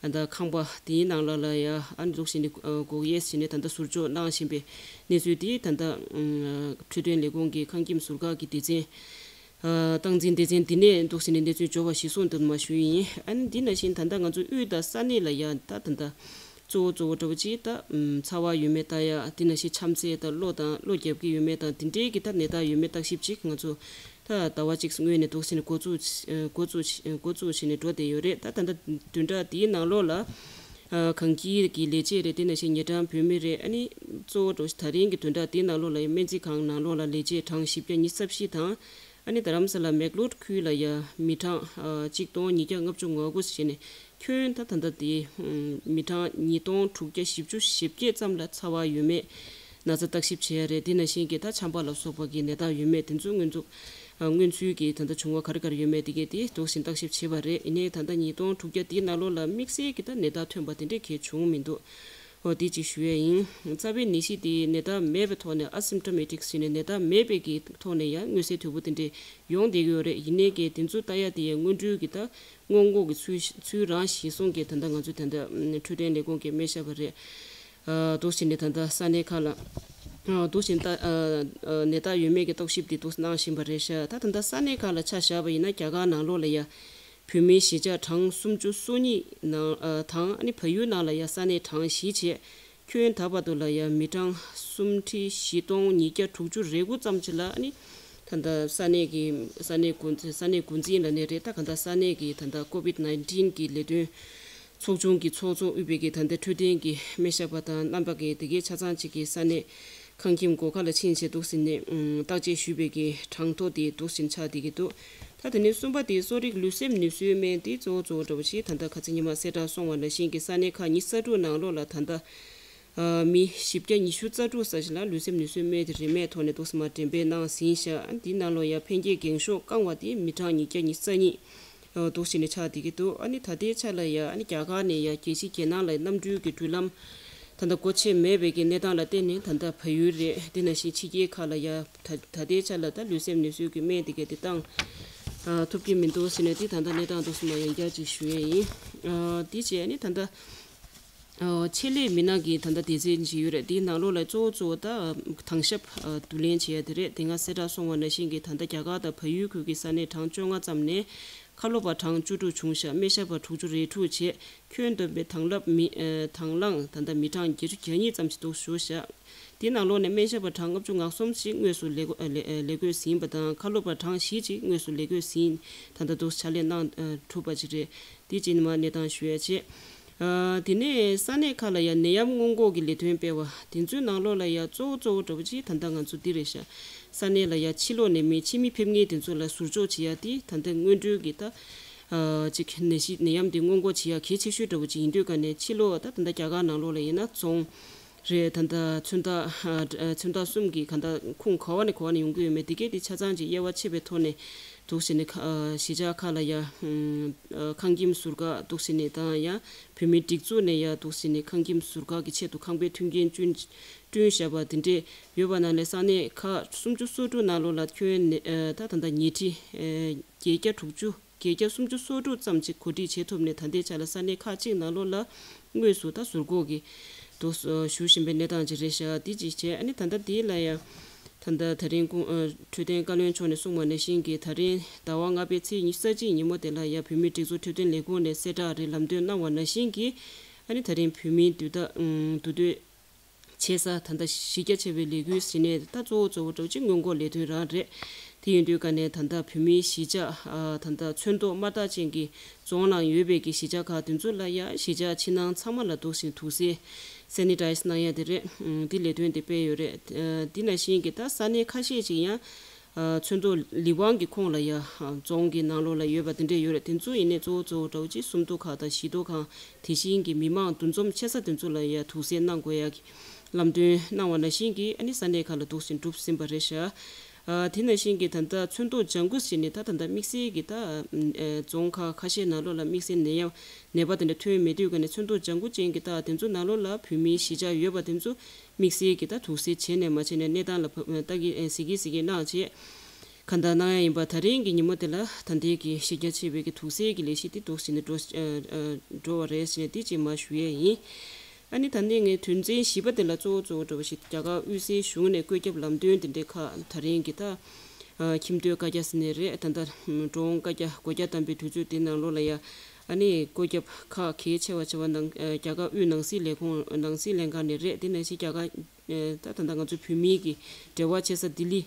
ཨ་ད་ཁང་པ་དེའི་ནང་ལ་ལ་ཡ་ཨ་ནི་འདུག་བྱས་ནས་ཨ་སྒོ་དབྱེ་བྱས་ནས་ད་ལྟ་ཟུར་འཇོག་གནང་བཞིན་པའི་གནས་ཚུལ་དེ་ད་ལྟ་ཨ་འཕྲོད་བསྟེན་ལས་ཁུངས་ཀྱི་ཁང་ཁྱིམ་ཟུར་བཀག་གི་སྡེ་ཚན། ཨ་སྟངས་འཛིན་སྡེ་ཚན་འདི་ནས་འདུག་ཟེར་ནས་གནས་ཚུལ་འབྱོར་བ་གཞིར་བཟུང་དུ་མར་ཞུས་ཡིན། ཨ་ནི་འདི་ནང་བཞིན་ད་ལྟ་ང་ཚོ་དབུས་དང་ས་གནས་ལ་ཡ་ད་ད་ལྟ་གཙོ་བོ་གཙོ་བོ་འདྲ་བོ་ཅིག་ད་ཨམ་ཚ་བ་ཡོད་མེད་ལྟ་ཡ། འདི་ནང་བཞིན་ཆམ་ཚད་དང་གློ་དང་གློ་རྒྱག་གི་ཡོད་མེད་དང་དེ་འདྲའི་གི་ད་ནད་རྟགས་ཡོད་མེད་བརྟག་ཞིབ་ཅིག་ང་ཚོ་ད་ཟླ་བ་གཅིག་སྔོན་ནས་འདུག་ཟེར་ནས་འགོ་བཙུགས་འགོ་བཙུགས་འགོ་བཙུགས་བྱས་ནས་འགྲོ་བསྡད་ཡོད་རེད། ད་ད་ལྟ་བདུན་ཕྲག་འདིའི་ནང་ལོགས་ལ་ཨ་གངས་སྐྱིད་ཀྱི་ལས་བྱེད་རེད། དེ་ནང་བཞིན་ཉེ་འགྲམ་བོད་མི་རེད། ཨ་ནི་གཙོ་བོ་འདྲ་བོ་ད་རིང་གི་བདུན་ཕྲག་འདིའི་ནང་ལོགས་ལ་ཡ་སྨན་རྩིས་ཁང་ནང་ལོགས་ལ་ལས་བྱེད་གྲངས་བཞི་བརྒྱ་ཉི་ཤུ་རྩ་བཞི་དང་། ཨ་ནི་རྡ་རམ་ས་ལ་མེག་ལོར་ཁུལ་ལ་ཡ་མི་གྲངས་ཨ་གཅིག་སྟོང་ཉིས་བརྒྱ་ལྔ་བཅུ་ང་དགུ་ཟེར་ནས་ཁྱོན་ད་ད་ལྟ་དེ་མི་གྲངས་ཉིས་སྟོང་དྲུག་བརྒྱ་བཞི་བཅུ་ཞེ་བརྒྱད་ཙམ་ལ་ཚ་བ་ཡོད་མེད་ན་ཚ་བརྟག་ཞིབ་བྱས་རེད། དེ་ནང་བཞིན་གྱི་ད་ཆམ་པ་ལ་སོགས་པ་གི་ནད་རྟགས་ཡོད་མེད་དེ་ཚོ་སྔོན་འཛུགས་ཨ་སྔོན་ཚུད་ཀྱི་ད་ལྟ་བྱུང་བ་ག་རེ་ག་རེ་ཡོད་མེད་དེ་གས་དེ་འདུག་བཞིན་བརྟག་ཞིབ་བྱས་པ་རེད། ཡིན་ནའི་ད་ལྟ་ཉིས་སྟོང་དྲུག་བརྒྱ་དེའི་ནང་ལོགས་ལ་དམིགས་བསལ་གྱི་ད་ནད་རྟགས་ཐོན་པ་དེ་འདྲས་གས་བྱུང་མི་འདུག་འོ་དེ་ཅིག་ཞུ་ཡས་ཡིན། རྩ་བའི་ནད་གཞི་དེ་ནད་རྟགས་མེད་པའི་ཐོག་ནས་ཨ་སིམ་ཊོ་མེ་ཊིག་ཟེར་ནས་ནད་རྟགས་མེད་པའི་གི་ཐོག་ནས་ཡང་མངོན་གསལ་དོད་པོ་དེ་འདྲས་ཡོང་བསྡད་ཀྱི་ཡོད་རེད། ཡིན་ནའི་གི་དེ་ཚོ་ལྟ་ཡ་དེ་ཡང་སྔོན་འགྲོའི་གི་ད་སྔོན་འགོག་གི་ཚུལ་ཚུལ་རང་གཞིར་བཟུང་གི་ད་ལྟ་ང་ཚོ་ད་ལྟ་འཕྲོད་བསྟེན་ལས་ཁུངས་ཀྱི་སྨན་ཞབས་པ་རེད། ཨ་འདུག་བྱས་ནས་ད་ལྟ་ས་གནས་ཁག་ལ་ཨ་འདུག་བྱས་ད་ཨ་ཨ་ནད་རྟགས་ཡོད་མེད་ཀྱི་རྟོག་ཞིབ་དེ་འདུག་གནང་བཞིན་པ་རེད་ཤག་ད་ད་ལྟ་ས་གནས་ཁག་ལ་ཆ་བཞག་པ་ཡིན་ན་རྒྱ་གར་ནང་ལོགས་ལ་ཡ་བོད་མིའི་གཞིས་ཆགས་གྲངས་སུམ་ཅུ་སོ་གཉིས་ནང་ཨ་དང་ཨ་ནི་བལ་ཡུལ་ནང་ལ་ཡ་ས་གནས་གྲངས་བཞི་བྱས། ཁྱོན་ད་བར་དུ་ལ་ཡ་མི་གྲངས་སུམ་ཁྲི་བཞི་སྟོང་ཉིས་བརྒྱ་དྲུག་ཅུ་རེ་དགུ་ཙམ་ཅིག་ལ་ཨ་ནི་ད་ལྟ་ས་གནས་ཀྱི་ས་གནས་འགོ་ས་གནས་འགོ་འཛིན་ལ་ནས་རེད། ད་ག་ད་ས་གནས་ཀྱི་ད་ལྟ་ཀོ་ཝིད་ནའིན་ཊིན་གྱི་ལས་དོན་ཚོགས་ཆུང་གི་ཚོགས་གཙོ་དབུས་པའི་གི་ད་ལྟ་འཕྲོད་བསྟེན་གྱི་སྨན་ཞབས་པ་དང་རྣམ་པ་གི་དེ་གའི་ཆ་ཚང་ཅིག་གི་ས་གནས་ཁང་ཁྱིམ་སྒོ་ཁ་ལ་ཕྱིན་བྱས་འདུག་ཟིན་ནས་བརྟག་དཔྱད་ཞུས་པའི་གི་གྲངས་ཐོ་དེ་འདུག་ཟིན་ཆགས་བསྡད་ཀྱི་འདུག་ད་དེ་ནས་གསུམ་པ་དེ་གསོ་རིག་ལུས་སེམས་ནུས་གསོའི་སྨན་དེ་གཙོ་བོ་གཙོ་བོ་འདྲ་བོ་ཞིག་ད་ལྟ་ཁ་ཚིག་ཉི་མ་གསལ་བསྒྲགས་སོང་བ་ནང་བཞིན་གྱི་ས་གནས་ཁག་ཉི་ཤུ་རྩ་དྲུག་ནང་ལོགས་ལ་ད་ལྟ་ཨ་མི་བཞི་བརྒྱ་ཉི་ཤུ་རྩ་དྲུག་ཙམ་ཞིག་ལ་ལུས་སེམས་ནུས་གསོའི་སྨན་དེ་རིན་མེད་ཐོག་ནས་འདུག་སེ་མར་འགྲེམས་སྤེལ་གནང་ཟིན་ཤག་འདིའི་ནང་ལོགས་ཡང་ཕན་སྐྱེད་འགེངས་ཤོག་བཀང་བ་དེ་མི་གྲངས་ཉིས་བརྒྱ་ཉི་ཤུ་རྩ་གཉིས་འདུག་སེ་ནས་ཆགས་བསྡད་ཀྱི་འདུག་ཨ་ནི་ད་ལྟའི་ཆ་ལ་ཡང་ཨ་ནི་རྒྱ་གར་ནས་ཡང་རྒྱལ་སྤྱི་རྒྱལ་ནང་ལ་གནམ་གྲུའི་གི་འགྲུལ་ལམ་ད་ལྟ་སྒོ་ཕྱེ་མེད་པའི་གི་གནས་སྟངས་ལ་བརྟེན་ནས་ད་ལྟ་བལ་ཡུལ་རེད། དེ་ནང་བཞིན་ཕྱི་རྒྱལ་ཁག་ལ་ཡང་ད་ད་ལྟའི་ཆ་ལ་ད་ལུས་སེམས་ནུས་གསོའི་གི་སྨན་དེ་གས་དེ་བཏང་ཨ་ཐུབ་ཀྱི་མི་འདུག་ཟེར་ནས་དེ་ད་ལྟ་གནས་སྟངས་འདུག་སེ་མར་ཡང་བསྐྱར་ཅིག་ཞུ་ཡས་ཡིན། ཨ་དེ་བྱས་ནས་ད་ལྟ་ཨ་ཆེད་ལས་མི་སྣ་གི་ད་ལྟ་སྡེ་ཚན་ཅིག་ཡོད་རེད། དེའི་ནང་ལོགས་ལ་གཙོ་བོ་གཙོ་བོ་ད་དྭང་ཞབས་ཨ་བསྡུ་ལེན་བྱེད་ཡ་དེ་རེད། དེ་སྔ་གསལ་བསྒྲགས་སོང་བ་ནང་བཞིན་གྱི་ད་ལྟ་རྒྱ་གར་དང་བལ་ཡུལ་ཁུལ་གྱི་ས་གནས་གྲངས་བཅོ་ལྔ་ཙམ་ནས་ཁ་ལོ་པ་གྲངས་བཅུ་དྲུག་བྱུང་ཤག་སྨན་ཞབས་པ་དྲུག་ཅུ་རེ་དྲུག་བྱས། ཁྱོན་བསྡོམས་པའི་དྭང་བླངས་མི་ཨ་དྭང་བླངས་ད་ལྟ་མི་གྲངས་བརྒྱད་ཅུ་གྱ་གཉིས་ཙམ་ཞིག་འདུག་ཞུ་ཤག་དེའི་ནང་ལོགས་ནས་སྨན་ཞབས་པ་གྲངས་ལྔ་བཅུ་ང་གསུམ་ཞིག་དངོས་སུ་ལས་བགོ་ཨ་ལས་ཨ་ལས་བགོས་ཟིན་པ་དང་། ཁ་ལོ་པ་གྲངས་བཞི་ཅིག་དངོས་སུ་ལས་བགོས་ཟིན། ད་ལྟ་འདུག་ཕྱག་ལས་གནང་ཨ་གྲུབ་པ་ཅིག་རེད། དེ་ཅིག་ནི་མ་གནས་སྟངས་ཞུ་ཡ་བྱེད། ཨ་དེ་ནས་ས་གནས་ཁག་ལ་ཡ་ནད་ཡམས་སྔོན་འགོག་གི་ལས་དོན་སྤེལ་བ་དེ་ཚོའི་ནང་ལོགས་ལ་ཡ་གཙོ་བོ་གཙོ་བོ་འདྲ་བོ་ཅིག་ད་ལྟ་ང་ཚོ་འདི་རེད་ཤག་ས་གནས་ལ་ཡ་ཕྱི་ལོགས་ནས་མི་ཕྱི་མི་ཕེབས་མཁན་དེ་ཚོ་ལ་ཟུར་འཇོག་བྱེད་ཡ་དེ་ད་ལྟ་སྔོན་འགྲོའི་གི་ད་ཨ་ཅིག་ནད་གཞི་ནད་ཡམས་དེ་སྔོན་འགོག་བྱེད་ཡ་གལ་ཆེ་ཤོས་འདྲ་བོ་ཅིག་ཡིན་དུས་ཀ་ནས། ཕྱི་ལོགས་ད་ད་ལྟ་རྒྱ་གར་ནང་ལོགས་ལ་ཡིན་ན་རྫོང་རེད། ད་ལྟ་མཚོན་རྟགས་ཨ་མཚོན་རྟགས་གསུམ་གྱི་ག་ད་ཁུངས་ག་བ་ནས་ག་བ་ནས་ཡོང་གི་ཡོད་མེད་དེ་གས་དེ་ཆ་ཚང་ཅིག་དབྱེ་བ་ཕྱེ་བའི་ཐོག་ནས་འདུག་སེ་ནས་ཁ་ཨ་གཞིས་ཆགས་ཁག་ལ་ཡ་ཨ་ཁང་ཁྱིམ་ཟུར་བཀག་འདུག་སེ་ནས་དང་ཡ་བོད་མིའི་སྒྲིག་འཛུགས་ནས་ཡ་འདུག་སེ་ནས་ཁང་ཁྱིམ་ཟུར་བཀག་གི་ཆེད་དུ་ཁང་པའི་མཐུན་རྐྱེན་བསྐྲུན་བསྐྲུན་བཞག་པ་དེ་འདྲས་ཡོད་པ་ནང་ནས་ས་གནས་ཁག་སུམ་ཅུ་སོ་དྲུག་ནང་ལོགས་ལ་ཁྱོན་ནས་ཨ་ད་ད་ལྟ་ཉལ་ཁྲི་ཨ་བརྒྱད་བརྒྱ་དྲུག་ཅུ། བརྒྱད་བརྒྱ་སུམ་ཅུ་སོ་དྲུག་ཙམ་ཅིག་གོ་སྒྲིག་བྱེད་ཐུབ་ནས། ད་ལྟའི་ཆ་ལ་ས་གནས་ཁག་ཅིག་ནང་ལོགས་ལ་དངོས་སུ་ད་ཟུར་འགོག་གི་དུ་ཞུ་བཞིན་པའི་གནས་སྟངས་ཅིག་རེད་ཤག་དེ་ཅིག་བྱས། ཨ་ནི་ད་ལྟ་དེ་ལ་ཡ་ད་ལྟ་ད་རིང་ཀུང་ཨ་འཕྲོད་བསྟེན་བཀའ་བློན་མཆོག་ནས་གསུངས་པ་ནང་བཞིན་གྱི་ད་རིང་ཟླ་བ་ལྔ་པའི་ཚེས་ཉི་ཤུ་རྩ་གཅིག་ཉིན་མོ་དེ་ལ་ཡ་བོད་མིའི་སྒྲིག་འཛུགས་འཕྲོད་བསྟེན་ལས་ཁུངས་ནས་གསལ་བསྒྲགས་རེ་ལམ་སྟོན་གནང་བ་ནང་བཞིན་གྱི། ཨ་ནི་ད་རིང་བོད་མིའི་འདུས་ད་ཨ་འདུས་སྡོད་བྱེད་ས་ད་ལྟ་གཞི་རྒྱ་ཆེ་བའི་ལས་འགུལ་ཟེར་ནས་ད་གཙོ་བོ་གཙོ་བོ་འདྲ་བོ་ཅིག་སྔོན་འགོག་ལས་དོན་རང་རེད། དེ་ཡིན་དུས་ཀ་ནས་ད་ལྟ་བོད་མིའི་གཞིས་ཆགས་ཨ་ད་ལྟ་ཚོན་མདོག་དམར་རྟགས་ཅན་གྱི་རྫོང་ནང་ཡོད་པའི་གི་གཞིས་ཆགས་ཁག་དེ་ཚོ་ལ་ཡ་གཞིས་ཆགས་ཕྱི་ནང་ཚང་མ་ལ་འདུག་སེ་དུག་སེལ་སེ་ནི་ཊའི་ཛི་གནང་ཡ་དེ་རེད། ཨ་དེ་ལས་དོན་དེ་སྤེལ་ཡོད་རེད། ཨ་དེ་ནང་བཞིན་གྱི་ད་ས་གནས་ཁ་ཤས་ཅིག་ཡང་ཨ་ཚོན་མདོག་ལི་ཝང་གི་ཁོངས་ལ་ཡ་ཨ་རྫོང་གི་ནང་ལོགས་ལ་ཡོད་པ་དེ་འདྲས་ཡོད་རེད། དེ་ཚོ་ཡིན་ནའི་གཙོ་བོ་གཙོ་བོ་འདྲ་བོ་ཅིག་སུམ་མདོ་ཁག་དང་བཞི་མདོ་ཁང་། དེ་བཞིན་གྱི་མི་མང་འདུ་འཛོམས་ཆེ་ས་དེ་ཚོ་ལ་ཡ་དུག་སེལ་གནང་དགོས་ཡ་གི་ལམ་སྟོན་གནང་བ་ནང་བཞིན་གྱི་ཨ་ནི་ས་གནས་ཁག་ལ་འདུག་སེ་གྲུབ་ཟིན་པ་རེད་ཤག་ཨ་དེ་ནང་བཞིན་གྱི་ད་ལྟ་ཚོན་མདོག་ལྗང་གུ་ཟེར་ནས་ད་ད་ལྟ་དམིགས་བསལ་གྱི་ད་ཨ་རྫོང་ཁག་ཁ་ཤས་ནང་ལོགས་ལ་དམིགས་བསལ་ནད་ཡམས་ནད་པ་དེ་འདྲ་ཐོན་མེད་དུས་ཀ་ནས་ཚོན་མདོག་ལྗང་གུ་ཅན་གྱི་ད་དེ་ཚོ་ནང་ལོགས་ལ་བོད་མིའི་གཞིས་ཆགས་ཡོད་པ་དེ་ཚོ་དམིགས་བསལ་གྱི་ད་དུག་སེལ་བྱས་ནས་མ་བྱས་ནས་གནས་སྟངས་ལ་བབ་ལྟ་གི་ཨ་གཟིགས་གི་གཟིགས་གི་གནང་བྱས། གང་ལྟར་གནང་ཡ་ཡིན་པ། ད་རིང་གི་ཉིན་མོ་དེ་ལ་ད་ལྟའི་གི་གཞི་རྒྱ་ཆེ་བའི་གི་དུག་སེལ་གྱི་ལས་གཞི་དེ་འདུག་སེ་ནས་འགྲོ་ཨ་ཨ་འགྲོ་བ་རེད་ཟེར་ནས་དེ་ཅིག་མར་ཞུ་ཡས་ཡིན། ཨ་ནི་ད་ནི་ངས་དོན་ཚན་བཞི་པ་དེ་ལ་གཙོ་བོ་གཙོ་བོ་འདྲ་བོ་ཞིག་རྒྱ་གར་དབུས་སའི་གཞུང་ནས་བཀོད་ཁྱབ་ལམ་སྟོན་དེ་འདྲའི་ཁག་ད་རིང་གི་ད་ཨ་ཁྱིམ་སྡོད་བཀའ་རྒྱ་ཟེར་ནས་རེད། ད་ལྟ་འགྲོ་འོང་བཀའ་རྒྱ་སྒོ་རྒྱ་བསྡམས་པའི་དུས་ཚོད་དེ་ནང་ལོགས་ལ་ཡ་ཨ་ནི་བཀོད་ཁྱབ་ཁག་གལ་ཆེ་བ་ཆེ་བ་ནང་ཨ་རྒྱ་གར་དབུས་ནང་སྲིད་ལས་ཁུངས་ནང་སྲིད་ལྷན་ཁང་ནས་རེད། དེ་ནང་བཞིན་རྒྱ་གར་ཨ་ད་ད་ལྟ་ང་ཚོ་བོད་མིའི་གི་འབྲེལ་བ་བྱེད་ས་ལྡི་ལི།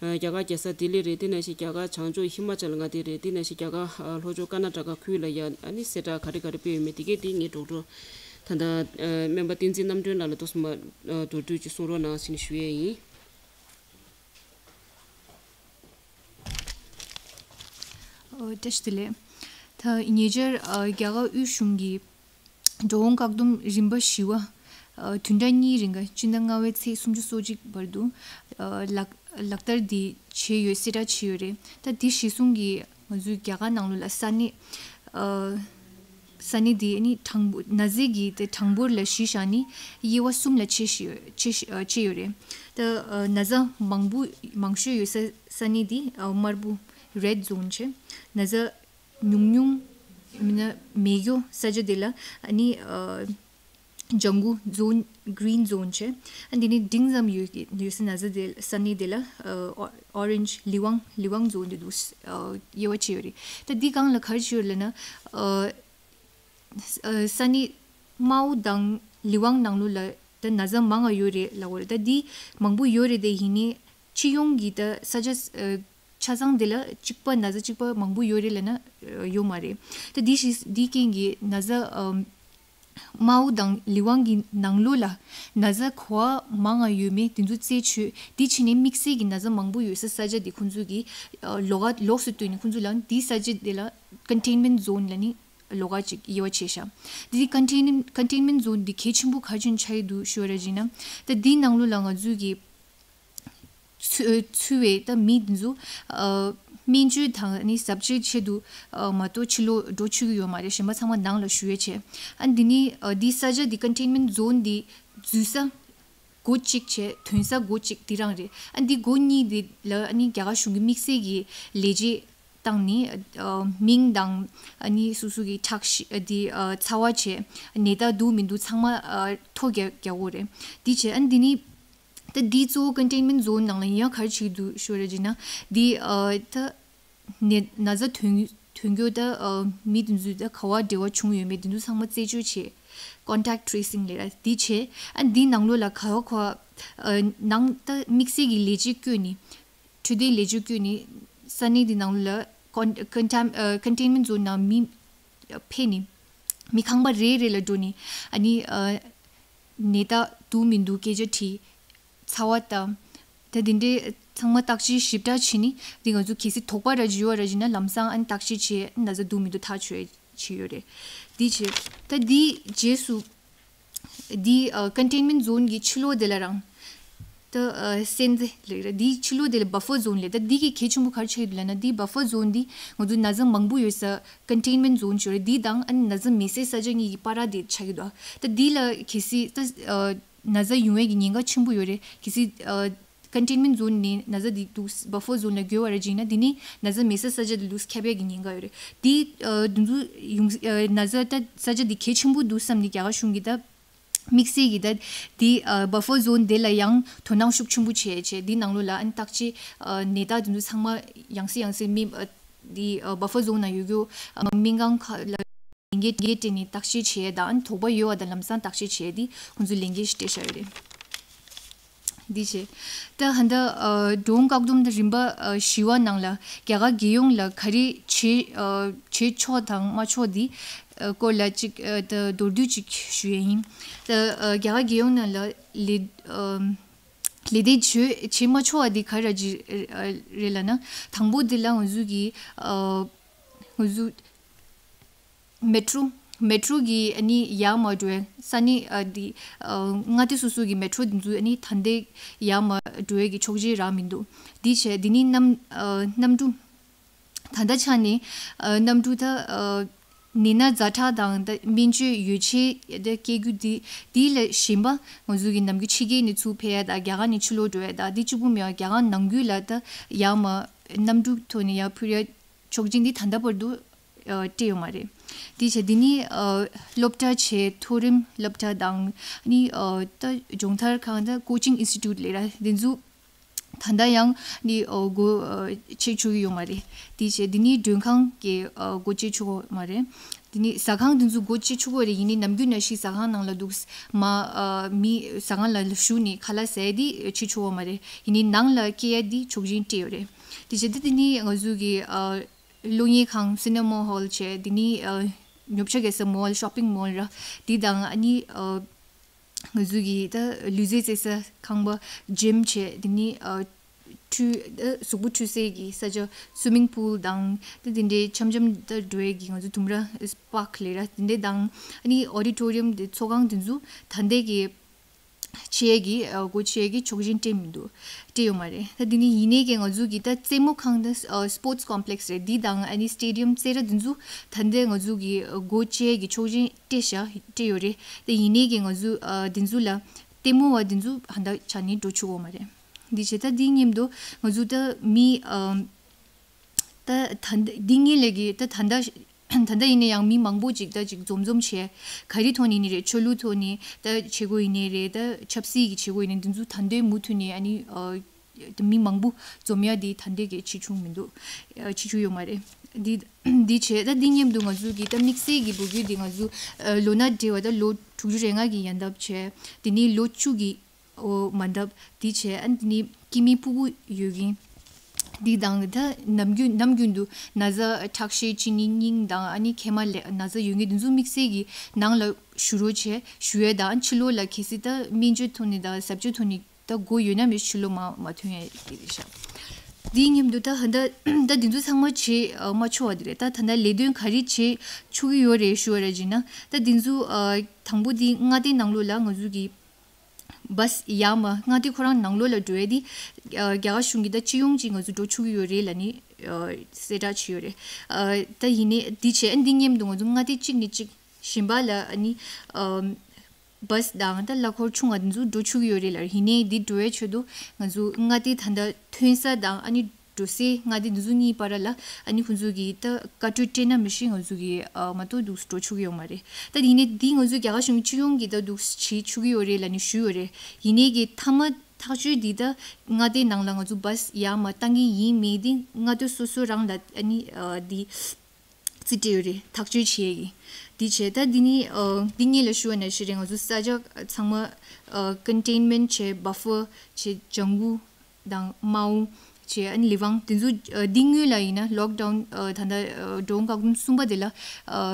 ཨ་རྒྱ་གར་རྒྱལ་ས་ལྡི་ལི་རེད། དེ་ནང་བཞིན་རྒྱ་གར་བྱང་ཕྱོགས་ཧི་མ་ཅལ་མངའ་སྡེ་རེད། དེ་ནང་བཞིན་རྒྱ་གར་ཨ་ལྷོ་ཕྱོགས་ཀར་ན་ཊ་ཀ་ཁུལ་ལ་ཡ་ཨ་ནི་གསལ་བསྒྲགས་ག་རེ་ག་རེ་སྤེལ་ཡོད་མེད་དེ་གས་དེ་ངས་འགྲོ་འགྲོ་ད་ལྟ་ཨ་སྨན་པ་བསྟན་འཛིན་རྣམ་གྲོལ་ལགས་ལ་ཏོག་ཙམ་མ་ཨ་མདོར་བསྡུས་ཅིག་གསུང་རོགས་གནང་ཞེས་ཞུ་ཡས་ཡིན། ཨོ་བཀྲ་ཤིས་བདེ་ལེགས། ད་ཉེ་ཆར་ཨ་རྒྱ་གར་དབུས་གཞུང་གིས་འགྲོ་འོང་བཀག་སྡོམ་རིམ་པ་བཞི་པ་ཨ་བདུན་ཕྲག་གཉིས་རིང་ག་སྤྱི་ཟླ་ལྔ་པའི་ཚེས་སུམ་ཅུ་སོ་གཅིག་བར་དུ་ཨ་ལག་ལག་བསྟར་འདི་བྱས་ཡོད། གསལ་བསྒྲགས་བྱས་ཡོད་རེད། ད་འདི་གཞིར་བཟུང་གིས་ང་ཚོའི་རྒྱ་གར་ནང་ལོགས་ལ་ས་གནས་ཨ་ས་གནས་འདི་ནི་གྲངས་འབོར་ན་ཚའི་གི་དེ་གྲངས་འབོར་ལ་གཞི་བཞག་ནས་དབྱེ་བ་གསུམ་ལ་ཕྱེ་ཤི་ཕྱེ་ཤི་ཕྱེ་ཡོད་རེད། ད་ཨ་ན་ཚ་མང་པོ་མང་ཤོས་ཡོད་ས་ས་གནས་འདི་ཨ་དམར་པོ་རེཌ་ཛོན་བྱས། ན་ཚ་ཉུང་ཉུང་མིན་ན་མེད་ཡོད་ས་ཆ་དེ་ལ་ཨ་ནི་ཨ་ལྗང་གུ་ཛོན་གྷི་རིན་ཛོན་བྱས། ཨ་འདི་ནི་འབྲིང་ཙམ་ཡོད་ཀྱི་ཡོད་ས་ན་ཚ་དེ་ས་གནས་དེ་ལ་ཨ་ཨོ་རེན་ཇི་ལི་ཝང་ལི་ཝང་ཛོན་དེ་འདུག་ཨ་དབྱེ་བ་ཕྱེ་ཡོད་རེད། ད་འདི་སྒང་ལ་ག་རེ་བྱས་ཡོད་ལབ་ན་ཨ་ཨ་ས་གནས་དམའ་བོ་དང་ལི་ཝང་ནང་ལོགས་ལ་ད་ན་ཚ་མང་ང་ཡོད་རེད་ལབ་དགོས་རེད། ད་འདི་མང་པོ་ཡོད་རེད། དེ་ཡིན་ནའི་སྤྱི་ཡོངས་ཀྱི་ད་ས་ཆ་ཨ་ཆ་ཚང་དེ་ལ་གཅིག་པ་ན་ཚ་གཅིག་པ་མང་པོ་ཡོད་རེད་ལབ་ན་ཨ་ཡོད་མ་རེད། ད་འདི་ཞིག་འདི་རྐྱེན་གྱིས་ན་ཚ་ཨ་དམའ་བོ་དང་ལི་ཝང་གི་ནང་ལོགས་ལ་ན་ཚ་ག་པར་མང་ང་ཡོད་མེད་དེ་ཚོ་རྩད་ཆོད། དེ་བྱས་ནས་དམིགས་བསལ་གྱི་ན་ཚ་མང་པོ་ཡོད་ས་ས་ཆ་དེ་ཁོང་ཚོས་ཀྱི་ཨ་ལོགས་ཀ་ལོགས་སུ་བཏོན་ནས་ཁོང་ཚོ་ལ་འདི་ས་ཆ་དེ་ལ་ཀོན་ཊེན་མེན་ཊི་ཛོན་ལབ་ནས་ལོགས་ཀ་ཅིག་དབྱེ་བ་ཕྱེ་ཤག་དེ་ཀོན་ཊེན་ཀོན་ཊེན་མེན་ཊི་ཛོན་འདི་གལ་ཆེན་པོ་ག་རེ་བྱས་ནས་ཆགས་ཀྱི་འདུག་ཞུ་བ་ར་བྱས་ན། ད་འདིའི་ནང་ལོགས་ལ་ང་ཚོས་ཀྱི་ཚུད་ཚུད་པའི་ད་མི་འདི་ཚོ་ཨ་སྨན་བཅོས་དང་ནི་གཟབ་བཅོས་ཆེད་དུ་ཨ་མ་གཏོགས་ཕྱི་ལོགས་འགྲོ་ཆོག་གི་ཡོད་མ་རེད། གཞན་པ་ཚང་མ་ནང་ལ་བཞུགས་ཡས་བྱས། ཨ་འདི་ནི་ཨ་འདི་ས་ཆ་འདི་ཀོན་ཊེན་མེན་ཊི་ཛོན་འདི་འཛུལ་ས་སྒོ་གཅིག་བྱས། ཐོན་ས་སྒོ་གཅིག་འདི་རང་རེད། ཨ་འདི་སྒོ་གཉིས་འདི་ལ་ཨ་ནི་རྒྱ་གར་གཞུང་གི་དམིགས་བསལ་གྱི་ལས་བྱེད་ བཏང་ནི་ཨ་མིང་དང་ཨ་ནི་སོ་སོ་གི་ཁྲག་ཤེད་ཨ་དེ་ཨ་ཚ་བ་བྱས་ནད་རྟགས་འདུག་མི་འདུག་ཚང་མ་ཨ་ཐོ་རྒྱག་རྒྱག་དགོས་རེད། དེ་བྱས་ཨ་ནི་དེ་ནི་ད་འདི་གཙོ་བོ་ཀོན་ཊེན་མེན་ཊི་ཛོན་ནང་ལ་ཡིན་ཡང་ག་རེ་བྱེད་ཀྱི་འདུག་ཞུ་ར་ཇི་ན་འདི་ཨ་ད་ནད་ན་ཚ་ཐོན་ཐོན་རྒྱུ་ད་ཨ་མི་དེ་ཚོས་ད་ག་བ་འབྲེལ་བ་བྱུང་ཡོད་མེད་དེ་ཚོ་ཚང་མ་རྩད་གཅོད་བྱས། ཀོན་ཊེག་ཊི་ཊེ་སིང་ལབ་ར་འདི་བྱས་ཨ་འདི་ནང་ལོགས་ལ་ག་བ་ག་བ་ཨ་ནང་ད་དམིགས་བསལ་གྱི་ལས་བྱེད་བསྐོས་ནི། འཕྲོད་བསྟེན་ལས་བྱེད་བསྐོས་ནི་ས་གནས་འདི་ནང་ལ་ཀོན་ཀོན་ཊེན་ཨ་ཀོན་ཊེན་མེན་ཊི་ཛོན་ནང་མི་ཕེབས་ནི་མི་ཁང་པ་རེ་རེ་ལ་འགྲོ་ནི་ཨ་ནི་ཨ་ནད་རྟགས་འདུག་མི་འདུག་སྐད་ཆ་དྲིས། ཚ་བ་དང་། ད་དེ་འདྲའི་ཚང་མ་བརྟག་དཔྱད་ཞིབ་ཕྲ་བྱས་ནི་འདི་ང་ཚོ་གལ་སྲིད་དོགས་པ་ར་ཅིག་ཡོད་ར་ཅིག་ན་ལམ་སང་ཨ་ནི་བརྟག་དཔྱད་བྱས་ན་ཚ་འདུག་མི་འདུག་ཐག་ཆོད་བྱས་ཡོད་རེད། འདི་བྱས་ད་འདི་རྗེས་སུ་འདི་ཀོན་ཊེན་མེན་ཊི་ཛོན་གྱི་ཕྱི་ལོགས་དེ་ལ་རང་ད་སན་ཛེ་ལབ་ར་འདིའི་ཕྱི་ལོགས་དེ་ལ་བྷ་ཕར་ཛོན་ལབ། ད་འདི་གི་གལ་ཆེན་པོ་ག་རེ་ཆགས་ཀྱི་འདུག་ལབ་ན་འདི་བྷ་ཕར་ཛོན་འདི་ང་ཚོ་ན་ཚ་མང་པོ་ཡོད་ས་ཀོན་ཊེན་མེན་ཊི་ཛོན་ཅིག་ཡོད་རེད། འདི་དང་ཨ་ནི་ན་ཚ་མེད་སའི་ས་ཆ་གཉིས་ཀྱི་བར་དེ་ཆགས་ཀྱི་འདུག་ད་འདི་ལ་གལ་སྲིད་ད་ན་ཚ་ཡོང་ཡས་ཀྱི་ཉེན་ཁ་ཆེན་པོ་ཡོད་རེད། གལ་སྲིད་ཨ་ཀོན་ཊེན་མེན་ཊི་ཛོན་ནས་ན་ཚ་འདི་འདུག་བྷ་ཕར་ཛོན་ལ་འགྱུར་བ་རེད་ཅིག་ན་འདི་ནི་ན་ཚ་མེད་ས་ས་ཆ་འདི་འདུག་ཁྱབ་ཡས་ཀྱི་ཉེན་ཁ་ཡོད་རེད། འདི་ཨ་འདི་ཚོ་ཡོང་ཨ་ན་ཚ་ད་ས་ཆ་འདི་གལ་ཆེན་པོ་འདུག་བསམ་ནས་རྒྱ་གར་གཞུང་གིས་ད་དམིགས་བསལ་གྱིས་ད་འདི་ཨ་བྷ་ཕར་ཛོན་འདི་ལ་ཡང་དོ་སྣང་ཤུགས་ཆེན་པོ་བྱས་བྱས་འདི་ནང་ལོགས་ལ་ཨ་ནི་བརྟག་དཔྱད་ཨ་ནད་རྟགས་འདི་ཚོ་ཚང་མ་ཡང་སེ་ཡང་སེ་མི་ཨ་འདི་ཨ་བྷ་ཕར་ཛོན་ནང་ཡོད་རྒྱུ་ཨ་སྨན་ཁང་ཁག་ལ་ལན་འགེལ་འགེལ་སྤྲད་ནས་བརྟག་དཔྱད་བྱས་དང་དོགས་པ་ཡོད་པ་དང་ལམ་སང་བརྟག་དཔྱད་བྱས་ཏེ་ཁོང་ཚོས་ལན་འགེལ་ཞིག་སྤྲད་བཞག་ཡོད་རེད། འདི་བྱས། ད་ཧན་ད་ཨ་འགྲོ་འོང་བཀག་སྡོམ་དང་རིམ་པ་ཨ་བཞི་བ་ནང་ལ་རྒྱ་གར་རྒྱལ་ཡོངས་ལ་ག་རེ་བྱེད་ཨ་བྱེད་ཆོག་དང་མ་ཆོག་འདི་ཨ་སྐོར་ལ་ཅིག་ཨ་ད་མདོར་བསྡུས་ཅིག་ཞུ་ཡས་ཡིན། ད་ཨ་རྒྱ་གར་རྒྱལ་ཡོངས་ནང་ལ་ལས་ཨ་ལས་དེ་བྱེད་བྱེད་མ་ཆོག་པ་འདི་ག་རེ་རེད་ལབ་ན། དང་པོ་འདི་ལ་ང་ཚོ་གི་ཨ་ང་ཚོ་མེ་ཊྲོ་མེ་ཊྲོ་གི་ཨ་ནི་ཡར་མར་འགྲོ་བའི་ས་གནས་ཨ་འདི་ཨ་མངའ་སྡེ་སོ་སོ་གི་མེ་ཊྲོ་འདི་ཚོ་ཨ་ནི་ད་ལྟའི་ཡར་མར་འགྲོ་བའི་གི་ཆོག་མཆན་རག་མི་འདུག་འདི་བྱས་འདི་ནི་གནམ་ཨ་གནམ་གྲུ་ད་ལྟ་ཆ་ནས་ཨ་གནམ་གྲུ་ད་ཨ་ནད་མནར་ཛ་དྲག་དང་ད་སྨན་བཅོས་ཡོ་བྱད་ད་སྐྱེལ་རྒྱུ་འདི་འདི་ལས་གཞན་པ་ང་ཚོ་གི་ནམ་རྒྱུན་ཕྱི་རྒྱལ་ནས་ཚུར་ཕེབས་ཡ་ད་རྒྱ་གར་ནས་ཕྱི་ལོགས་འགྲོ་ཡ་ད་འདི་གཅིག་པུ་མེད་པ་རྒྱ་གར་ནང་ཁུལ་ལ་ད་ཡར་མར་གནམ་གྲུ་ཐོག་ནས་ཡར་འཕུར་ཡ་ཆོག་མཆན་འདི་ད་ལྟ་བར་དུ་ཨ་སྤྲད་ཡོད་མ་རེད། དེ་བྱས་འདི་ནི་ཨ་སློབ་གྲྭ་བྱས་མཐོ་རིམ་སློབ་གྲྭ་དང་ནི་ཨ་ད་སྦྱོང་བརྡར་ཁང་ད་ཀོ་ཅིང་ཨིན་སི་ཊི་ཊུཊ་ལབ་ར་འདི་ཚོ་ད་ལྟ་ཡང་ནི་ཨ་སྒོ་ཨ་ཕྱེ་ཆོག་གི་ཡོད་མ་རེད། དེ་བྱས་འདི་ནི་མགྲོན་ཁང་གི་ཨ་སྒོ་ཕྱེ་ཆོག་གི་མ་རེད། འདི་ནི་ཟ་ཁང་འདི་ཚོ་སྒོ་ཕྱེ་ཆོག་གི་རེད། ཡིན་ནའི་ནམ་རྒྱུན་ནང་བཞིན་ཟ་ཁང་ནང་ལ་འདུག་མ་ཨ་མི་ཟ་ཁང་ལ་བཞུགས་ནས་ཁ་ལག་ཟ་ཡ་འདི་ཕྱེ་ཆོག་གི་མ་རེད། ཡིན་ནའི་ནང་ལ་སྐྱེལ་ཡ་འདི་ཆོག་མཆན་སྤྲད་ཡོད་རེད། དེ་བྱས་འདི་འདི་ནི་ང་ཚོ་གི་ཨ་གློག་བརྙན་ཁང་སི་ནེ་མ་ཧོལ་བྱས་འདི་ནི་ཨ་ཉོ་ཆ་གི་ས་མོལ་ཤོ་པིང་མོལ་ར་འདི་དང་ཨ་ནི་ཨ་ང་ཚོ་གི་ད་ལུས་རྩལ་རྩེད་ས་ཁང་པ་ཇིམ་བྱས་འདི་ནི་ཨ་འཁྲུད་ཨ་གཟུགས་པོ་འཁྲུད་སའི་གི་ས་ཆ་སུའི་མིང་པུལ་དང་ད་འདི་འདྲའི་འཆམ་འཆམ་ད་འགྲོ་ཡས་གི་ང་ཚོ་ལྡུམ་ར་པཱག་ལབ་ར་འདི་འདྲའི་དང་ཨ་ནི་ཨོ་ཌི་ཊོ་རི་ཡམ་འདི་ཚོགས་ཁང་འདི་ཚོ་ད་ལྟའི་གི་ཕྱེ་ཡས་ཀྱི་ཨ་སྒོ་ཕྱེ་ཡས་ཀྱི་ཆོག་མཆན་སྤྲད་མི་འདུག་སྤྲད་ཡོད་མ་རེད། ད་འདི་ནི་ཡིན་ནའི་ཀྱི་ང་ཚོ་གི་ད་རྩེད་མོ་ཁང་ད་ཨ་སི་པོར་ཊི་སི་ཀོམ་པི་ལེག་སི་རེད། འདི་དང་ཨ་ནི་སི་ཊེ་ཌི་ཡམ་རྩེད་ར་འདི་ཚོ་ད་ལྟའི་ང་ཚོ་གི་ཨ་སྒོ་ཕྱེ་ཡས་ཀྱི་ཆོག་མཆན་སྤྲད་ཤག་སྤྲད་ཡོད་རེད། ད་ཡིན་ནའི་ཀྱི་ང་ཚོ་ཨ་འདི་ཚོ་ལ་ལྟད་མོ་བ་འདི་ཚོ་ཧ་ད་ཆ་ནས་འགྲོ་ཆོག་གི་མ་རེད། འདི་བྱས་ད་འདི་མཉམ་དུ་ང་ཚོ་ད་མི་ཨ་ད་ད་འདི་ངེད་ལས་ཀྱི་ད་ད་ད་ད་ཡིན་ན་ཡང་མི་མང་པོ་ཅིག་ད་ཅིག་འཛོམས་འཛོམས་བྱས། ག་རེ་ཐོག་ནས་ཡིན་ནི་རེད། ཆོས་ལུགས་ཐོག་ནས་ད་བྱེད་སྒོ་ཡིན་ནི་རེད། ད་ཆབ་སྲིད་ཀྱི་བྱེད་སྒོ་ཡིན་ནི་འདི་ཚོ་ད་འདོད་མུ་མཐུད་ནས་ཨ་ནི་ཨ་ད་མི་མང་པོ་འཛོམས་ཡ་འདི་ད་འདོད་ཀྱི་བྱེད་ཆུག་མི་འདུག་ཨ་བྱེད་ཆུག་ཡོད་མ་རེད། འདི་འདི་བྱས་ད་འདི་མཉམ་དུ་ང་ཚོ་གི་ད་དམིགས་བསལ་གྱི་འབོད་སྐུལ་འདི་ང་ཚོ་ཨ་ལོ་ན་བགྲེས་པ་ད་ལོ་དྲུག་ཅུ་རེ་ལྔ་གི་ཡན་འདབ་བྱས། དེ་ནས་ལོ་བཅུ་གི་འོ་མ་འདབ་འདི་བྱས། ཨ་ནི་དེ་ནི་སྐྱེ་དམན་ཕྲུ་གུ་ཡོད་མཁན་འདི་དང་ད་ནམ་རྒྱུན་ནམ་རྒྱུན་དུ་ན་ཚ་ཁྲག་ཤེད་གཅིན་སྙི་སྙིང་དང་ཨ་ནི་མཁལ་མ་ལ་ན་ཚ་ཡོད་མཁན་འདི་ཚོ་དམིགས་བསལ་གྱི་ནང་ལ་བཞུགས་རོགས་བྱས་ཞུ་ཡས་དང་། ཕྱི་ལོགས་ལ་གལ་སྲིད་ད་སྨན་བཅོས་ཐོག་ནས་དང་ཟབ་སྤྱོད་ཐོག་ནས་ད་སྒོ་ཡོད་ན་མེད་ཕྱི་ལོགས་མ་མ་ཐོན་ཡས་དེ་རེད་ཤག་འདིའི་མཉམ་དུ་ད་ཧ་ད་ད་འདི་ཚོ་ཚང་མ་བྱེད་མ་ཆོག་པ་དེ་རེད། ད་ད་ལྟ་ལས་དོན་ག་རེ་བྱེད་ཆོག་གི་ཡོད་རེད་ཞུ་བ་རེད་ཅེ་ན། ད་འདི་ཚོ་དང་པོ་འདི་མངའ་སྡེ་ནང་ལོགས་ལ་ང་ཚོ་གི་བྷས་ཡར་མར་མངའ་སྡེ་ཁོ་རང་ནང་ལོགས་ལ་འགྲོ་ཡ་འདི་རྒྱ་གར་གཞུང་གིས་ད་སྤྱི་ཡོངས་ཀྱིས་ང་ཚོ་འགྲོ་ཆོག་གི་ཡོད་རེད་ལབ་ནི་གསལ་བསྒྲགས་བྱས་ཡོད་རེད། ད་ཡིན་ནའི་འདི་བྱས་འདི་མཉམ་དུ་ང་ཚོ་མངའ་སྡེ་གཅིག་ནས་གཅིག་གཞན་པ་ལ་ཨ་ནི་བྷས་དང་ད་གླ་འཁོར་ཆུང་བ་འདི་ཚོ་འགྲོ་ཆོག་གི་ཡོད་རེད་ལབ། ཡིན་ནའི་འདི་འགྲོ་བའི་ཆེད་དུ་ང་ཚོ་མངའ་སྡེ་ད་ལྟ་ཐོན་ས་དང་ཨ་ནི་ འགྲོ་སའི་མངའ་སྡེ་འདི་ཚོ་གཉིས་བར་ལ་ཨ་ནི་ཁོང་ཚོ་གིས་ད་བཀའ་འཁྲོལ་སྤྲད་ན་མི་ཤེས། ང་ཚོ་གིས་ཨ་མ་གཏོགས་འདུག་འགྲོ་ཆོག་གི་ཡོད་མ་རེད། ད་ཡིན་ནའི་འདི་ང་ཚོའི་རྒྱ་གར་གཞུང་སྤྱི་ཡོངས་ཀྱིས་ད་འདུག་བྱེད་ཆོག་གི་ཡོད་རེད་ལབ་ནས་ཞུས་ཡོད་རེད། ཡིན་ནའི་གི་མཐའ་མ་ཐག་གཅོད་འདི་ད་མངའ་སྡེའི་ནང་ལ་ང་ཚོ་བཱས་ཡར་མར་བཏང་གི་ཡིན་མིན་འདི་མངའ་སྡེ་སོ་སོ་རང་ལ་ཨ་ནི་ཨ་འདི་རྩིས་སྤྲད་ཡོད་རེད། ཐག་གཅོད་བྱེད་ཡས་ཀྱི། འདི་བྱས། ད་འདི་ནི་ཨ་འདི་གཉིས་ལ་ཞུ་བ་ནང་བཞིན་རེད། ང་ཚོ་ས་ཆ་ཚང་མ་ཨ་ཀོན་ཊེན་མེན་ཊི་བྱས། བྷ་ཕར་བྱས། ལྗང་གུ་དང་དམར་པོ་བྱས། ཨ་ནི་ལི་ཝང་། དེ་ཚོ་ཨ་འདི་སྔོན་ལ་ཡིན་ན་ལོག་ཌའུན་ཨ་ད་ལྟ་ཨ་འགྲོ་འོང་བཀག་སྡོམ་གསུམ་པ་དེ་ལ་ཨ་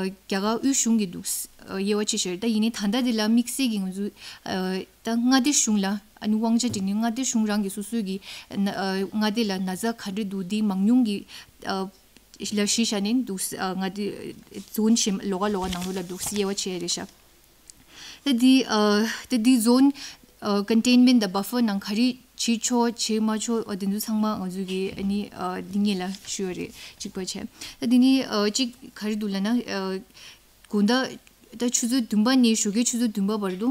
རྒྱ་གར་དབུས་གཞུང་གིས་འདུག་ཨ་དབྱེ་བ་ཕྱེ་བཞག་རེད། ད་ཡིན་ནའི་ད་ལྟ་དེ་ལ་དམིགས་བསལ་གྱི་ང་ཚོ་ཨ་ད་མངའ་སྡེ་གཞུང་ལ་ཨ་ནི་དབང་ཆ་སྤྲད་ནས་མངའ་སྡེ་གཞུང་རང་གིས་སོ་སོའི་གི་ཨ་མངའ་སྡེ་ལ་ན་ཚ་ག་འདྲ་འདུག་འདི་མང་ཉུང་གི་ཨ་ལ་གཞི་བཞག་ནས་འདུག་ཨ་མངའ་སྡེ་ཛོན་གཞན་ལོགས་ཀ་ལོགས་ཀ་ནང་ལོགས་ལ་འདུག་དབྱེ་བ་ཕྱེ་ཡ་རེད་ཤག་ད་འདི་ཨ་ད་འདི་ཛོན་ཨ་ཀོན་ཊེན་མེན་ཊི་དང་བྷ་ཕར་ནང་ག་རེ་བྱེད་ཆོག་བྱེད་མ་ཆོག་ཨ་དེ་ཚོ་ཚང་མ་ང་ཚོ་གི་ཨ་ནི་ཨ་འདི་གཉིས་ལ་ཞུ་ཡ་རེད། གཅིག་པ་བྱས། ད་འདི་ནི་ཨ་གཅིག་ག་རེ་འདུག་ལབ་ན་ཨ་དགོང་དག་ད་ཆུ་ཚོད་བདུན་པ་ནས་ཞོགས་ཀའི་ཆུ་ཚོད་བདུན་པ་བར་དུ་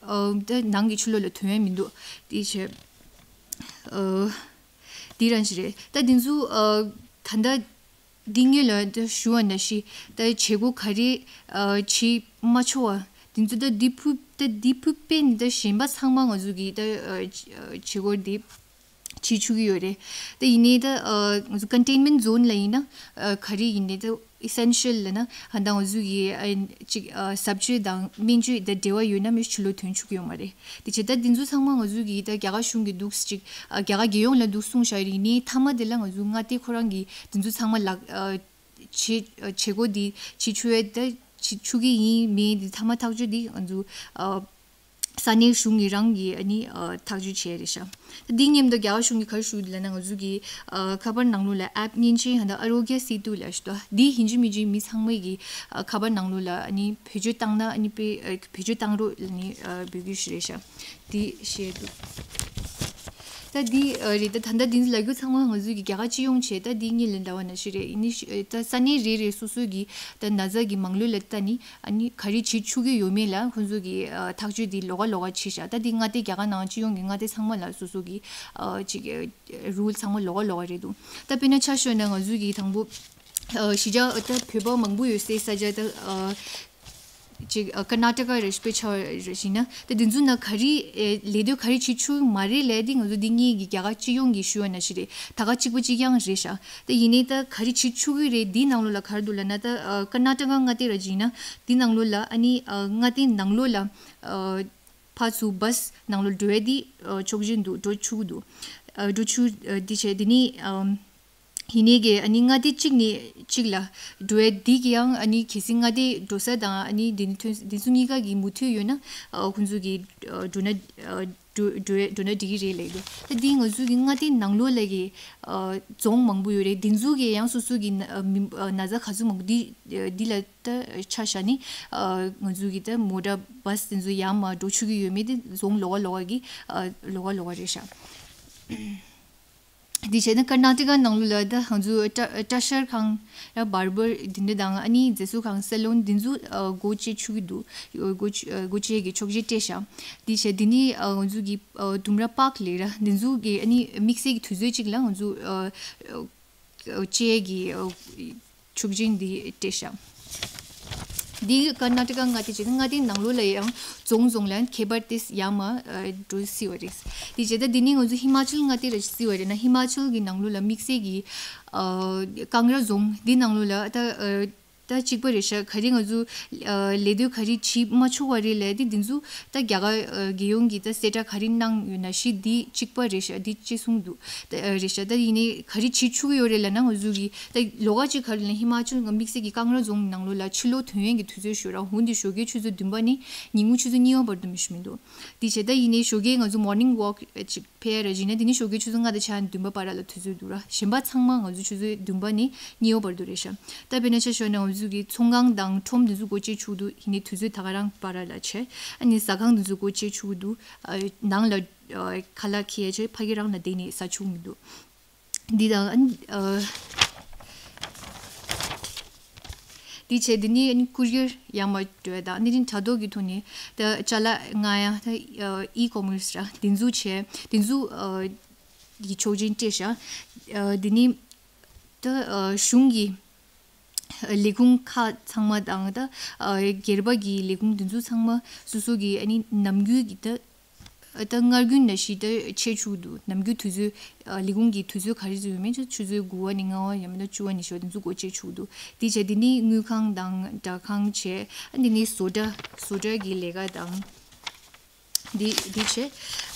ཨ་ད་ནང་གི་ཕྱི་ལོགས་ལ་ཐོན་ཡ་མི་འདུག་དེ་བྱས་ཨ་དེ་རང་ཞིག་རེད། ད་དེ་ཚོ་ཨ་ད་ལྟ་འདི་སྔོན་ལ་ད་ཞུ་བ་ནང་བཞིན་ད་བྱེད་སྒོ་ག་རེ་ཨ་བྱེད་མ་ཆོག་པ་དེ་ཚོ་ད་འདི་ཕུད་ད་འདི་ཕུད་པས་ནི་ད་གཞན་པ་ཚང་མ་ང་ཚོ་གིས་ད་ཨ་བྱེད་སྒོ་འདི་བྱེད་ཆོག་གི་ཡོད་རེད། ད་ཡིན་ནའི་ད་ཨ་ང་ཚོ་ཀོན་ཊེན་མེན་ཊི་ཛོན་ལ་ཡིན་ན་ཨ་ག་རེ་ཡིན་ནའི་ད་ཨི་སེན་ཤལ་ལབ་ན་ཨ་ད་ང་ཚོ་གི་ཨ་ཅིག་ཨ་ཟབ་སྤྱོད་དང་སྨན་བཅོས་ད་འབྲེལ་བ་ཡོད་ན་མི་ཕྱི་ལོགས་ཐོན་ཆོག་གི་ཡོད་མ་རེད། དེ་བྱས་ད་དེ་ཚོ་ཚང་མ་ང་ཚོ་གིས་ད་རྒྱ་གར་གཞུང་གིས་འདུག་ཅིག་ཨ་རྒྱ་གར་རྒྱལ་ཡོངས་ལ་འདུག་གསུངས་བཞག་ཡོད་རེད། ཡིན་ནའི་མཐའ་མ་དེ་ལ་ང་ཚོ་མངའ་སྡེ་ཁོ་རང་གིས་དེ་ཚོ་ཚང་མ་ལག་ཨ་བྱེད་བྱེད་སྒོ་འདི་བྱེད་ཆོག་ཡས་ད་བྱེད་ཆོག་གི་ཡིན་མིན་འདི་མཐའ་མ་ཐག་གཅོད་འདི་ང་ཚོ་ཨ་ས་གནས་གཞུང་གི་རང་གི་ཨ་ནི་ཨ་ཐག་གཅོད་བྱས་རེད་ཤག་འདི་མཉམ་དུ་རྒྱ་གར་གཞུང་གིས་ག་རེ་ཞུ་ལབ་ན་ང་ཚོ་གི་ཨ་ཁ་པར་ནང་ལོགས་ལ་ཨེབ་མཉེན་ཆས་ཧ་ད་ཨ་རོ་གྱ་སེ་ཏུ་ལབ་ཞུ་དོ། འདི་ཡིན་གཅིག་མིན་གཅིག་མི་ཚང་མས་གི་ཨ་ཁ་པར་ནང་ལོགས་ལ་ཨ་ནི་བེད་སྤྱོད་བཏང་ན་ཨ་ནི་དཔེ་ཨ་བེད་སྤྱོད་བཏང་རོགས་ལབ་ནི་ཨ་འབོད་སྐུལ་ཞུ་རེད་ཤག་འདི་བཤད་འདུག་ད་འདི་ཨ་རེད། ད་ད་ལྟ་འདི་ལབ་རྒྱུ་ཚང་མ་ང་ཚོའི་གི་རྒྱ་གར་སྤྱི་ཡོངས་བྱས། ད་འདི་གཉིས་ལས་འདའ་བ་ནང་བཞིན་རེད། ཡིན་ནི་ཤི་ཨ་ད་ས་གནས་རེ་རེ་སོ་སོའི་གི་ད་ན་ཚ་གི་མང་ལོས་ལ་ལྟ་ནི་ཨ་ནི་ག་རེ་བྱེད་ཆོག་གི་ཡོད་མེད་ལ་ཁོང་ཚོ་གི་ཨ་ཐག་གཅོད་འདི་ལོགས་ཀ་ལོགས་ཀ་བྱས་ཤག་ད་འདི་མངའ་སྡེ་རྒྱ་གར་ནང་སྤྱི་ཡོངས་ཀྱི་མངའ་སྡེ་ཚང་མ་ལ་སོ་སོ་གི་ཨ་ཅིག་ཨ་རུལ་ཚང་མ་ལོགས་ཀ་ལོགས་ཀ་རེད་འདུག་ད་དཔེར་ན་ཆ་བཞག་ན་ང་ཚོའི་གི་དང་པོ་ཨ་གཞིས་ཆགས་ད་བོད་པ་མང་པོ་ཡོད་སའི་ས་ཆ་ད་ཨ་ཅིག་ཨ་ཀར་ནཱ་ཊ་ཀ་རེ་དཔེ་ཆ་རེ་བཞིན་ན་ད་དེ་ཚོ་ན་ག་རེ་ཨེ་ལས་དོན་ག་རེ་བྱེད་ཆོག་མ་རེད་ལབ་དེ་ང་ཚོ་འདི་གཉིས་ཀྱི་རྒྱ་གར་སྤྱི་ཡོངས་ཀྱི་ཞུ་བ་ནང་བཞིན་རེད། ད་ག་གཅིག་པ་གཅིག་རྐྱང་རེད་ཤག་ད་ཡིན་ནའི་ད་ག་རེ་བྱེད་ཆོག་གི་རེད། འདིའི་ནང་ལོགས་ལ་ག་རེ་འདུག་ལབ་ན་ད་ཨ་ཀར་ནཱ་ཊ་ཀ་མངའ་སྡེ་ར་བྱིན་ན་འདི་ནང་ལོགས་ལ་ཨ་ནི་ཨ་མངའ་སྡེ་ནང་ལོགས་ལ་ཨ་ཕར་ཚུར་བཱས་ནང་ལོགས་འགྲོ་ཡ་འདི་ཨ་ཆོག་མཆན་འདུག་འགྲོ་ཆོག་གི་འདུག་ཨ་འགྲོ་ཆོག་ཨ་འདི་བྱས་འདི་ནི་ཨ། ཡིན་ནའི་གི་ཨ་ནི་མངའ་སྡེ་གཅིག་ནས་གཅིག་ལ་འགྲོ་ཡ་འདི་གི་ཡང་ཨ་ནི་གལ་སྲིད་མངའ་སྡེ་འགྲོ་ས་དང་ཨ་ནི་འདི་ནི་ཐོན་འདི་ཚོ་གཉིས་ཀ་གི་མུ་མཐུད་ཡོད་ན་ཨ་ཁོང་ཚོ་གི་ཨ་འགྲོ་ན་ཨ་འགྲོ་འགྲོ་འགྲོ་ན་འགྲིག་གི་རེད་ལབ་འདུག་ད་འདི་ང་ཚོ་གི་མངའ་སྡེ་ནང་ལོགས་ལ་གི་ཨ་རྫོང་མང་པོ་ཡོད་རེད། འདི་ཚོ་གི་ཡང་སོ་སོ་གི་ན་ཨ་མི་ཨ་ན་ཚ་ག་ཚོད་མང་པོ་འདི་འདི་ལ་ད་ཆ་བཞག་ནི་ཨ་ང་ཚོ་གི་ད་མོ་ཊ་བཱས་འདི་ཚོ་ཡར་མར་འགྲོ་ཆོག་གི་ཡོད་མེད་དེ་རྫོང་ལོགས་ཀ་ལོགས་ཀ་གི་ཨ་ལོགས་ཀ་ལོགས་ཀ་རེད་ཤག་འདི་བྱས་ན་ཀར་ནཱ་ཊ་ཀ་ནང་ལོགས་ལ་ད་ང་ཚོ་སྐྲ་སྐྲ་བཞར་ཁང་ཡ་བར་བར་འདི་འདྲ་དང་ཨ་ནི་མཛེས་བཟོ་ཁང་སེ་ལོན་འདི་ཚོ་ཨ་སྒོ་ཕྱེ་ཆོག་གི་འདུག་སྒོ་ཕྱེ་སྒོ་ཕྱེ་གི་ཆོག་མཆན་སྤྲད་ཤག་འདི་བྱས་འདི་ནི་ཨ་ང་ཚོ་གི་ཨ་དུམ་ར་པཱརྐ་ལབ་ར་འདི་ཚོ་གི་ཨ་ནི་དམིགས་བསལ་གྱི་དུས་ཚོད་ཅིག་ལ་ང་ཚོ་ཨ་ཨ་ཕྱེ་གི་ཨ་ཆོག་མཆན་འདི་སྤྲད་ཤག་འདི་ཀར་ནཱ་ཊ་ཀ་མངའ་སྡེ་བྱས་ཏེ་མངའ་སྡེའི་ནང་ལོགས་ལ་ཡང་རྫོང་རྫོང་ལ་ཁྱད་པར་དེ་ཡར་མར་ཨ་འགྲོ་སྲིད་པ་རེད། དེ་བྱས་ད་འདི་ནི་ང་ཚོ་ཧི་མ་ཅལ་མངའ་སྡེ་ར་སྲིད་པ་རེད་ན་ཧི་མ་ཅལ་གི་ནང་ལོགས་ལ་དམིགས་བསལ་གྱི་ཨ་ཀང་ར་རྫོང་འདི་ནང་ལོགས་ལ་ད་ཨ་ད་གཅིག་པ་རེད་ཤག་ག་རེ་ང་ཚོ་ཨ་ལས་དོན་ག་རེ་བྱེད་མ་ཆོག་པ་རེད་ལབ་དེ་འདི་ཚོ་ད་རྒྱ་གར་ཨ་རྒྱལ་ཡོངས་ཀྱིས་ད་གསལ་བསྒྲགས་ག་རེ་གནང་ཡོད་ན་ཤི་འདི་གཅིག་པ་རེད་ཤག་འདི་གཅིག་གསུངས་འདུག་ད་ཨ་རེད་ཤག་ད་ཡིན་ནའི་ག་རེ་བྱེད་ཆོག་གི་ཡོད་རེད་ལབ་ན་ང་ཚོ་གི་ད་ལོགས་ཀ་ཅིག་ག་རེ་ལབ་ན་ཧི་མ་ཅལ་དམིགས་བསལ་གྱི་ཀང་ར་རྫོང་ནང་ལོགས་ལ་ཕྱི་ལོགས་ཐོན་ཡས་ཀྱི་དུས་ཚོད་ཞུ་ར་འོན་ཏེ་ཞོགས་ཀའི་ཆུ་ཚོད་བདུན་པ་ནས་ཉིན་གུང་ཆུ་ཚོད་གཉིས་པ་བར་དུ་མི་ཞུ་མི་འདུག་དེ་བྱས་ད་ཡིན་ནའི་ཞོགས་ཀའི་ང་ཚོ་མོར་ནིང་ཝོག་ཅིག་ཕེ་ར་བྱས་ན་དེ་ནི་ཞོགས་ཀའི་ཆུ་ཚོད་ལྔ་དང་ཕྱེད་ཀ་ནས་བདུན་པ་བར་ལ་དུས་ཚོད་འདུག་ར། གཞན་པ་ཚང་མ་ང་ཚོ་ཆུ་ཚོད་བདུན་པ་ནས་གཉིས་པ་བར་དུ་རེད་ཤག་ད་དཔེར་ན་ཆ་བཞག་ན་ང་ཚོ་གི་ཚོང་ཁང་དང་ཁྲོམ་དེ་ཚོ་སྒོ་ཕྱེ་ཆོག་འདུག་ཡིན་ནའི་དུས་ཚོད་ད་ག་རང་བར་ལ་བྱས། ཨ་ནི་ཟ་ཁང་དེ་ཚོ་སྒོ་ཕྱེ་ཆོག་འདུག་ཨ་ནང་ལ་ཨ་ཁ་ལག་ཁྱེར་བྱས་ཕ་གི་རང་ལ་བསྡད་ནས་ཟ་ཆོག་མི་འདུག་འདི་དང་ཨ་ནི་ཨ་འདི་བྱས་འདི་ནི་ཨ་ནི་ཀུ་རི་ཡར་ཡར་མར་འགྲོ་ཡ་དང་ཨ་ནི་དྲ་ཐོག་གི་ཐོག་ནས་ད་ཅ་ལག་མངགས་ཡ་ད་ཨ་ཨི་ཀོ་མར་སི་ར་འདི་ཚོ་བྱས་འདི་ཚོ་ཨ་ གི་ཆོག་མཆན་སྤྲད་ཤག་ཨ་དེ་ནི་ད་ཨ་གཞུང་གི་ལས་ཁུངས་ཁག་ཚང་མ་དང་ད་ཨ་སྒེར་པ་གི་ལས་ཁུངས་དེ་ཚོ་ཚང་མ་སོ་སོ་གི་ཨ་ནི་ནམ་རྒྱུན་གྱི་ད་ད་སྔར་རྒྱུན་ནང་བཞིན་ད་བྱེད་ཆོག་འདུག་ནམ་རྒྱུན་དུས་ཚོད་ཨ་ལས་ཁུངས་ཀྱི་དུས་ཚོད་ག་རེ་ཚོད་ཡོད་མེད་ཆུ་ཚོད་དགུ་པ་ནས་ལྔ་པ་ཡང་མིན་ན་བཅུ་པ་ནས་བཞི་པ་དེ་ཚོ་སྒོ་ཕྱེ་ཆོག་འདུག་དེ་བྱས་དེ་ནི་དངུལ་ཁང་དང་སྦྲག་ཁང་བྱས་ཨ་དེ་ནི་བཟོ་གྲྭ་བཟོ་གྲྭ་གི་ལས་ཀ་དང་། འདི་འདི་བྱས།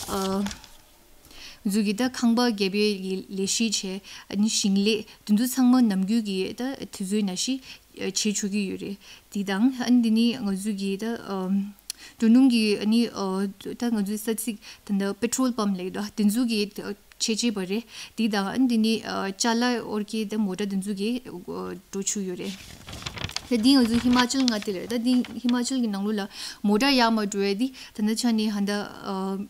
ཨ། འཛུལ་གྱི་ད་ཁང་པ་བརྒྱབ་པའི་གི་ལས་གཞི་བྱས་ཨ་ནི་ཞིང་ལས་དེ་ཚོ་ཚང་མ་ནམ་རྒྱུན་གྱི་ད་དུས་ཚོད་ནང་བཞིན་བྱེད་ཆོག་གི་ཡོད་རེད། འདི་དང་ཨ་ནི་འདི་ནི་ང་ཚོ་གི་ད་ཨམ། འགྲོ་སྣུམ་གྱི་ཨ་ནི་ཨ་ད་ང་ཚོའི་ས་ཚིགས་ད་ད་པེ་ཊྲོལ་པམ་ལབ་ཀྱི་འདུག་དེ་ཚོ་གི་ཆེད་བྱས་པ་རེད། འདི་དང་ཨ་ནི་འདི་ནི་ཨ་ཅ་ལག་ཨོར་ཀེ་ད་མོ་ཊ་དེ་ཚོ་གི་ཨ་འགྲོ་ཆོག་ཡོད་རེད། ད་འདི་ང་ཚོ་ཧི་མ་ཅལ་མངའ་སྡེ་ལ་རེད། ད་འདི་ཧི་མ་ཅལ་གྱི་ནང་ལོགས་ལ་མོ་ཊ་ཡར་མར་འགྲོ་ཡ་འདི་ད་ལྟ་ཆ་ནས་ཧ་ད་ཨ་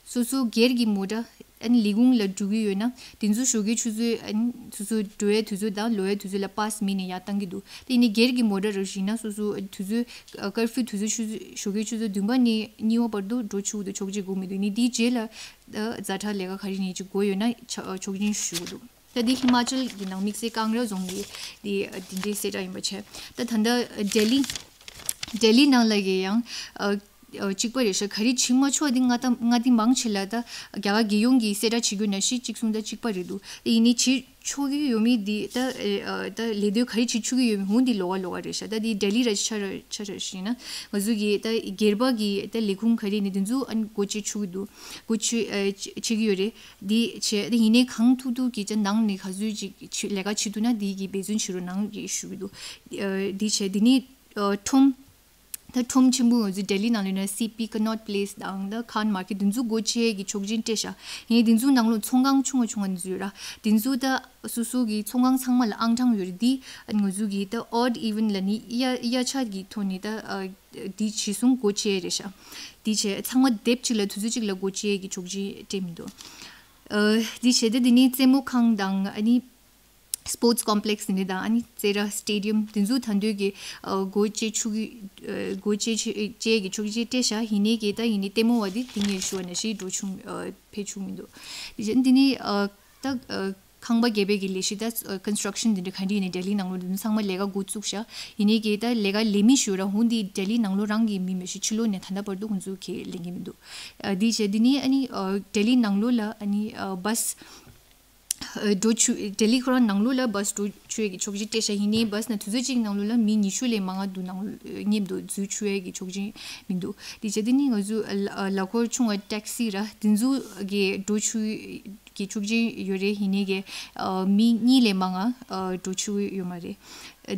སོ་སོ་སྒེར་གྱི་མོ་ཊ་ཨ་ནི་ལས་ཁུངས་ལ་འགྲོ་གི་ཡོད་ན་དེ་ཚོ་ཞོགས་ཀའི་ཆུ་ཚོད་ཨ་ནི་སོ་སོ་འགྲོ་ཡའི་དུས་ཚོད་དང་ལོག་ཡའི་དུས་ཚོད་ལ་པཱ་སི་མེད་ནས་ཡར་བཏང་གི་འདུག་དེ་ཡིན་ནའི་སྒེར་གྱི་མོ་ཊ་རུ་བཞག་ན་སོ་སོ་དུས་ཚོད་ཀར་ཕིའུ་དུས་ཚོད་ཆུ་ཚོད་ཞོགས་ཀའི་ཆུ་ཚོད་བདུན་པ་ནས་གཉིས་པ་བར་དུ་འགྲོ་ཆོག་གི་འདུག་ཆོག་མཆན་དགོས་མི་འདུག་ནི་དེའི་རྗེས་ལ་ཛ་དྲག་ལས་ཀ་ག་རེ་ཡིན་ཅིག་དགོས་ཡོད་ན་ཆ་ཆོག་མཆན་ཞུ་གི་འདུག་ད་འདི་ཧི་མ་ཅལ་གྱི་ནང་དམིགས་བསལ་ཀང་ར་རྫོང་གི་འདི་འདི་འདྲའི་གསལ་བསྒྲགས་ཡིན་པ་བྱས། ད་ད་ལྟ་ལྡི་ལི་ལྡི་ལི་ནང་ལ་གི་ཡང་ཨ་ཨ་གཅིག་པ་རེད་ཤག་ག་རེ་བྱེད་མ་ཆོག་འདི་ང་ད་ང་འདི་མང་ཆེ་ལ་ད་རྒྱ་གར་རྒྱལ་ཡོངས་ཀྱི་གསལ་བསྒྲགས་བྱེད་དགོས་ན་ཤི་གཅིག་གསུང་ད་གཅིག་པ་རེད་འདུག་དེ་ཡིན་ནའི་བྱེད་ཆོག་གི་ཡོད་མེད་འདི་ད་ཨ་ད་ལས་དོན་ག་རེ་བྱེད་ཆོག་གི་ཡོད་མེད་འོ་འདི་ལོགས་ཀ་ལོགས་ཀ་རེད་ཤག་ད་འདི་ལྡི་ལི་ར་ཆ་ར་ཆ་ར་ཞིག་ན་ང་ཚོ་གི་ད་སྒེར་པ་གི་ད་ལས་ཁུངས་ག་རེ་ནི་དེ་ཚོ་ཨ་ནི་སྒོ་ཕྱེ་ཆོག་གི་འདུག་སྒོ་ཕྱེ་ཨ་ཕྱེ་བྱེད་ཀྱི་ཡོད་རེད། འདི་བྱས་ཏེ་ཡིན་ནའི་གང་ཐུབ་ཐུབ་ཀྱིས་ཅིག་ནང་ནས་ག་ཚོད་ཅིག་ཆུ་ལས་ཀ་བྱེད་ཐུབ་ན་འདི་གི་འབད་བརྩོན་བྱེད་རོགས་གནང་གི་ཞུ་གི་འདུག་ཨ་འདི་བྱས་འདི་ནི་ཨ་ཁྲོམ། ད་ཁྲོམ་ཆེན་པོ་ང་ཚོའི་ལྡི་ལི་ནང་ལ་ཡིན་ན་སི་པི་ཀ་ནོཊ་པི་ལེ་སི་དང་ད་ཁཱན་མར་ཀེཊ་འདི་ཚོ་སྒོ་ཕྱེ་གི་ཆོག་མཆན་སྤྲད་ཤག་ཡིན་ནའི་འདི་ཚོ་ནང་ལོགས་ཚོང་ཁང་ཆུང་བ་ཆུང་བ་འདི་ཚོ་ཡོད་ར། འདི་ཚོ་ད་སོ་སོ་གི་ཚོང་ཁང་ཚང་མ་ལ་ཨང་གྲངས་ཡོད་རེད། འདི་ང་ཚོ་གི་ད་ཨོཌ་ཨི་ཝེན་ལ་ནི་གཡའ་གཡའ་ཆ་གི་ཐོག་ནས་ད་ཨ་འདི་ཇི་བཟུང་སྒོ་ཕྱེ་རེད་ཤག་འདི་བྱས་ཚང་མ་སྡེབ་གཅིག་ལ་དུས་ཚོད་གཅིག་ལ་སྒོ་ཕྱེ་གི་ཆོག་མཆན་སྤྲད་མི་འདུག་ཨ་འདི་བྱས་ཏེ་འདི་ནི་རྩེད་མོ་ཁང་དང་ཨ་ནི་སི་པོར་ཊི་སི་ཀོམ་པི་ལེག་སི་འདི་ནི་དང་ཨ་ནི་རྩེད་ར་སི་ཊེ་ཌི་ཡམ་འདི་ཚོ་ད་འདོད་ཀྱི་ཨ་སྒོ་ཕྱེ་ཆོག་གི་ཨ་སྒོ་ཕྱེ་ཕྱེ་ཕྱེ་གི་ཆོག་མཆན་སྤྲད་ཤག་ཡིན་ནའི་གི་ད་ཡིན་ནའི་ལྟད་མོ་བ་འདི་འདི་ངས་ཞུ་བ་ནང་བཞིན་འགྲོ་ཆོག་ཨ་ཕེབས་ཆོག་མི་འདུག་འདི་བྱས་འདི་ནི་ཨ་ད་ཨ་ཁང་པ་བརྒྱབ་པའི་གི་ལས་གཞི་ད་ཀོན་སི་ཊྲག་ཤན་འདི་འདྲ་ག་འདྲ་ཡིན་ནའི་ལྡི་ལི་ནང་ལོགས་འདི་ཚང་མ་ལས་ཀ་འགོ་བཙུགས་ཤག་ཡིན་ནའི་གི་ད་ལས་ཀ་ལས་མི་ཞུ་ར་འོ་འདི་ལྡི་ལི་ནང་ལོགས་རང་གི་མི་མི་ཞིག་ཕྱི་ལོགས་ནས་ད་ལྟ་བར་དུ་ཁོང་ཚོ་གི་ལེན་གི་མི་འདུག་ཨ་འདི་བྱས་འདི་ནི་ཨ་ནི་ཨ་ལྡི་ལི་ནང་ལོགས་ལ་ཨ་ནི་ཨ་བྷ་སི་ཨ་འགྲོ་ཆོག་ལྡི་ལི་ཁོ་རང་ནང་ལོགས་ལ་བྷ་སི་འགྲོ་ཆོག་ཡས་ཀྱི་ཆོག་མཆན་སྤྲད་ཤག་ཡིན་ནའི་བྷ་སི་ནང་དུས་ཚོད་གཅིག་ནང་ལོགས་ལ་མི་ཉི་ཤུ་ལས་མང་ང་འདུག་ནང་ལོགས་མཉམ་དུ་འཛུལ་ཆོག་ཡས་ཀྱི་ཆོག་མཆན་མི་འདུག་འདི་བྱས་འདི་ནི་ང་ཚོ་ཨ་ལ་ཁོར་ཆུང་བ་ཊེག་སི་ར་འདི་ཚོ་གི་འགྲོ་ཆོག་གི་ཆོག་མཆན་ཡོད་རེད། ཡིན་ནའི་གི་ཨ་མི་གཉིས་ལས་མང་ང་ཨ་འགྲོ་ཆོག་ཡོད་མ་རེད།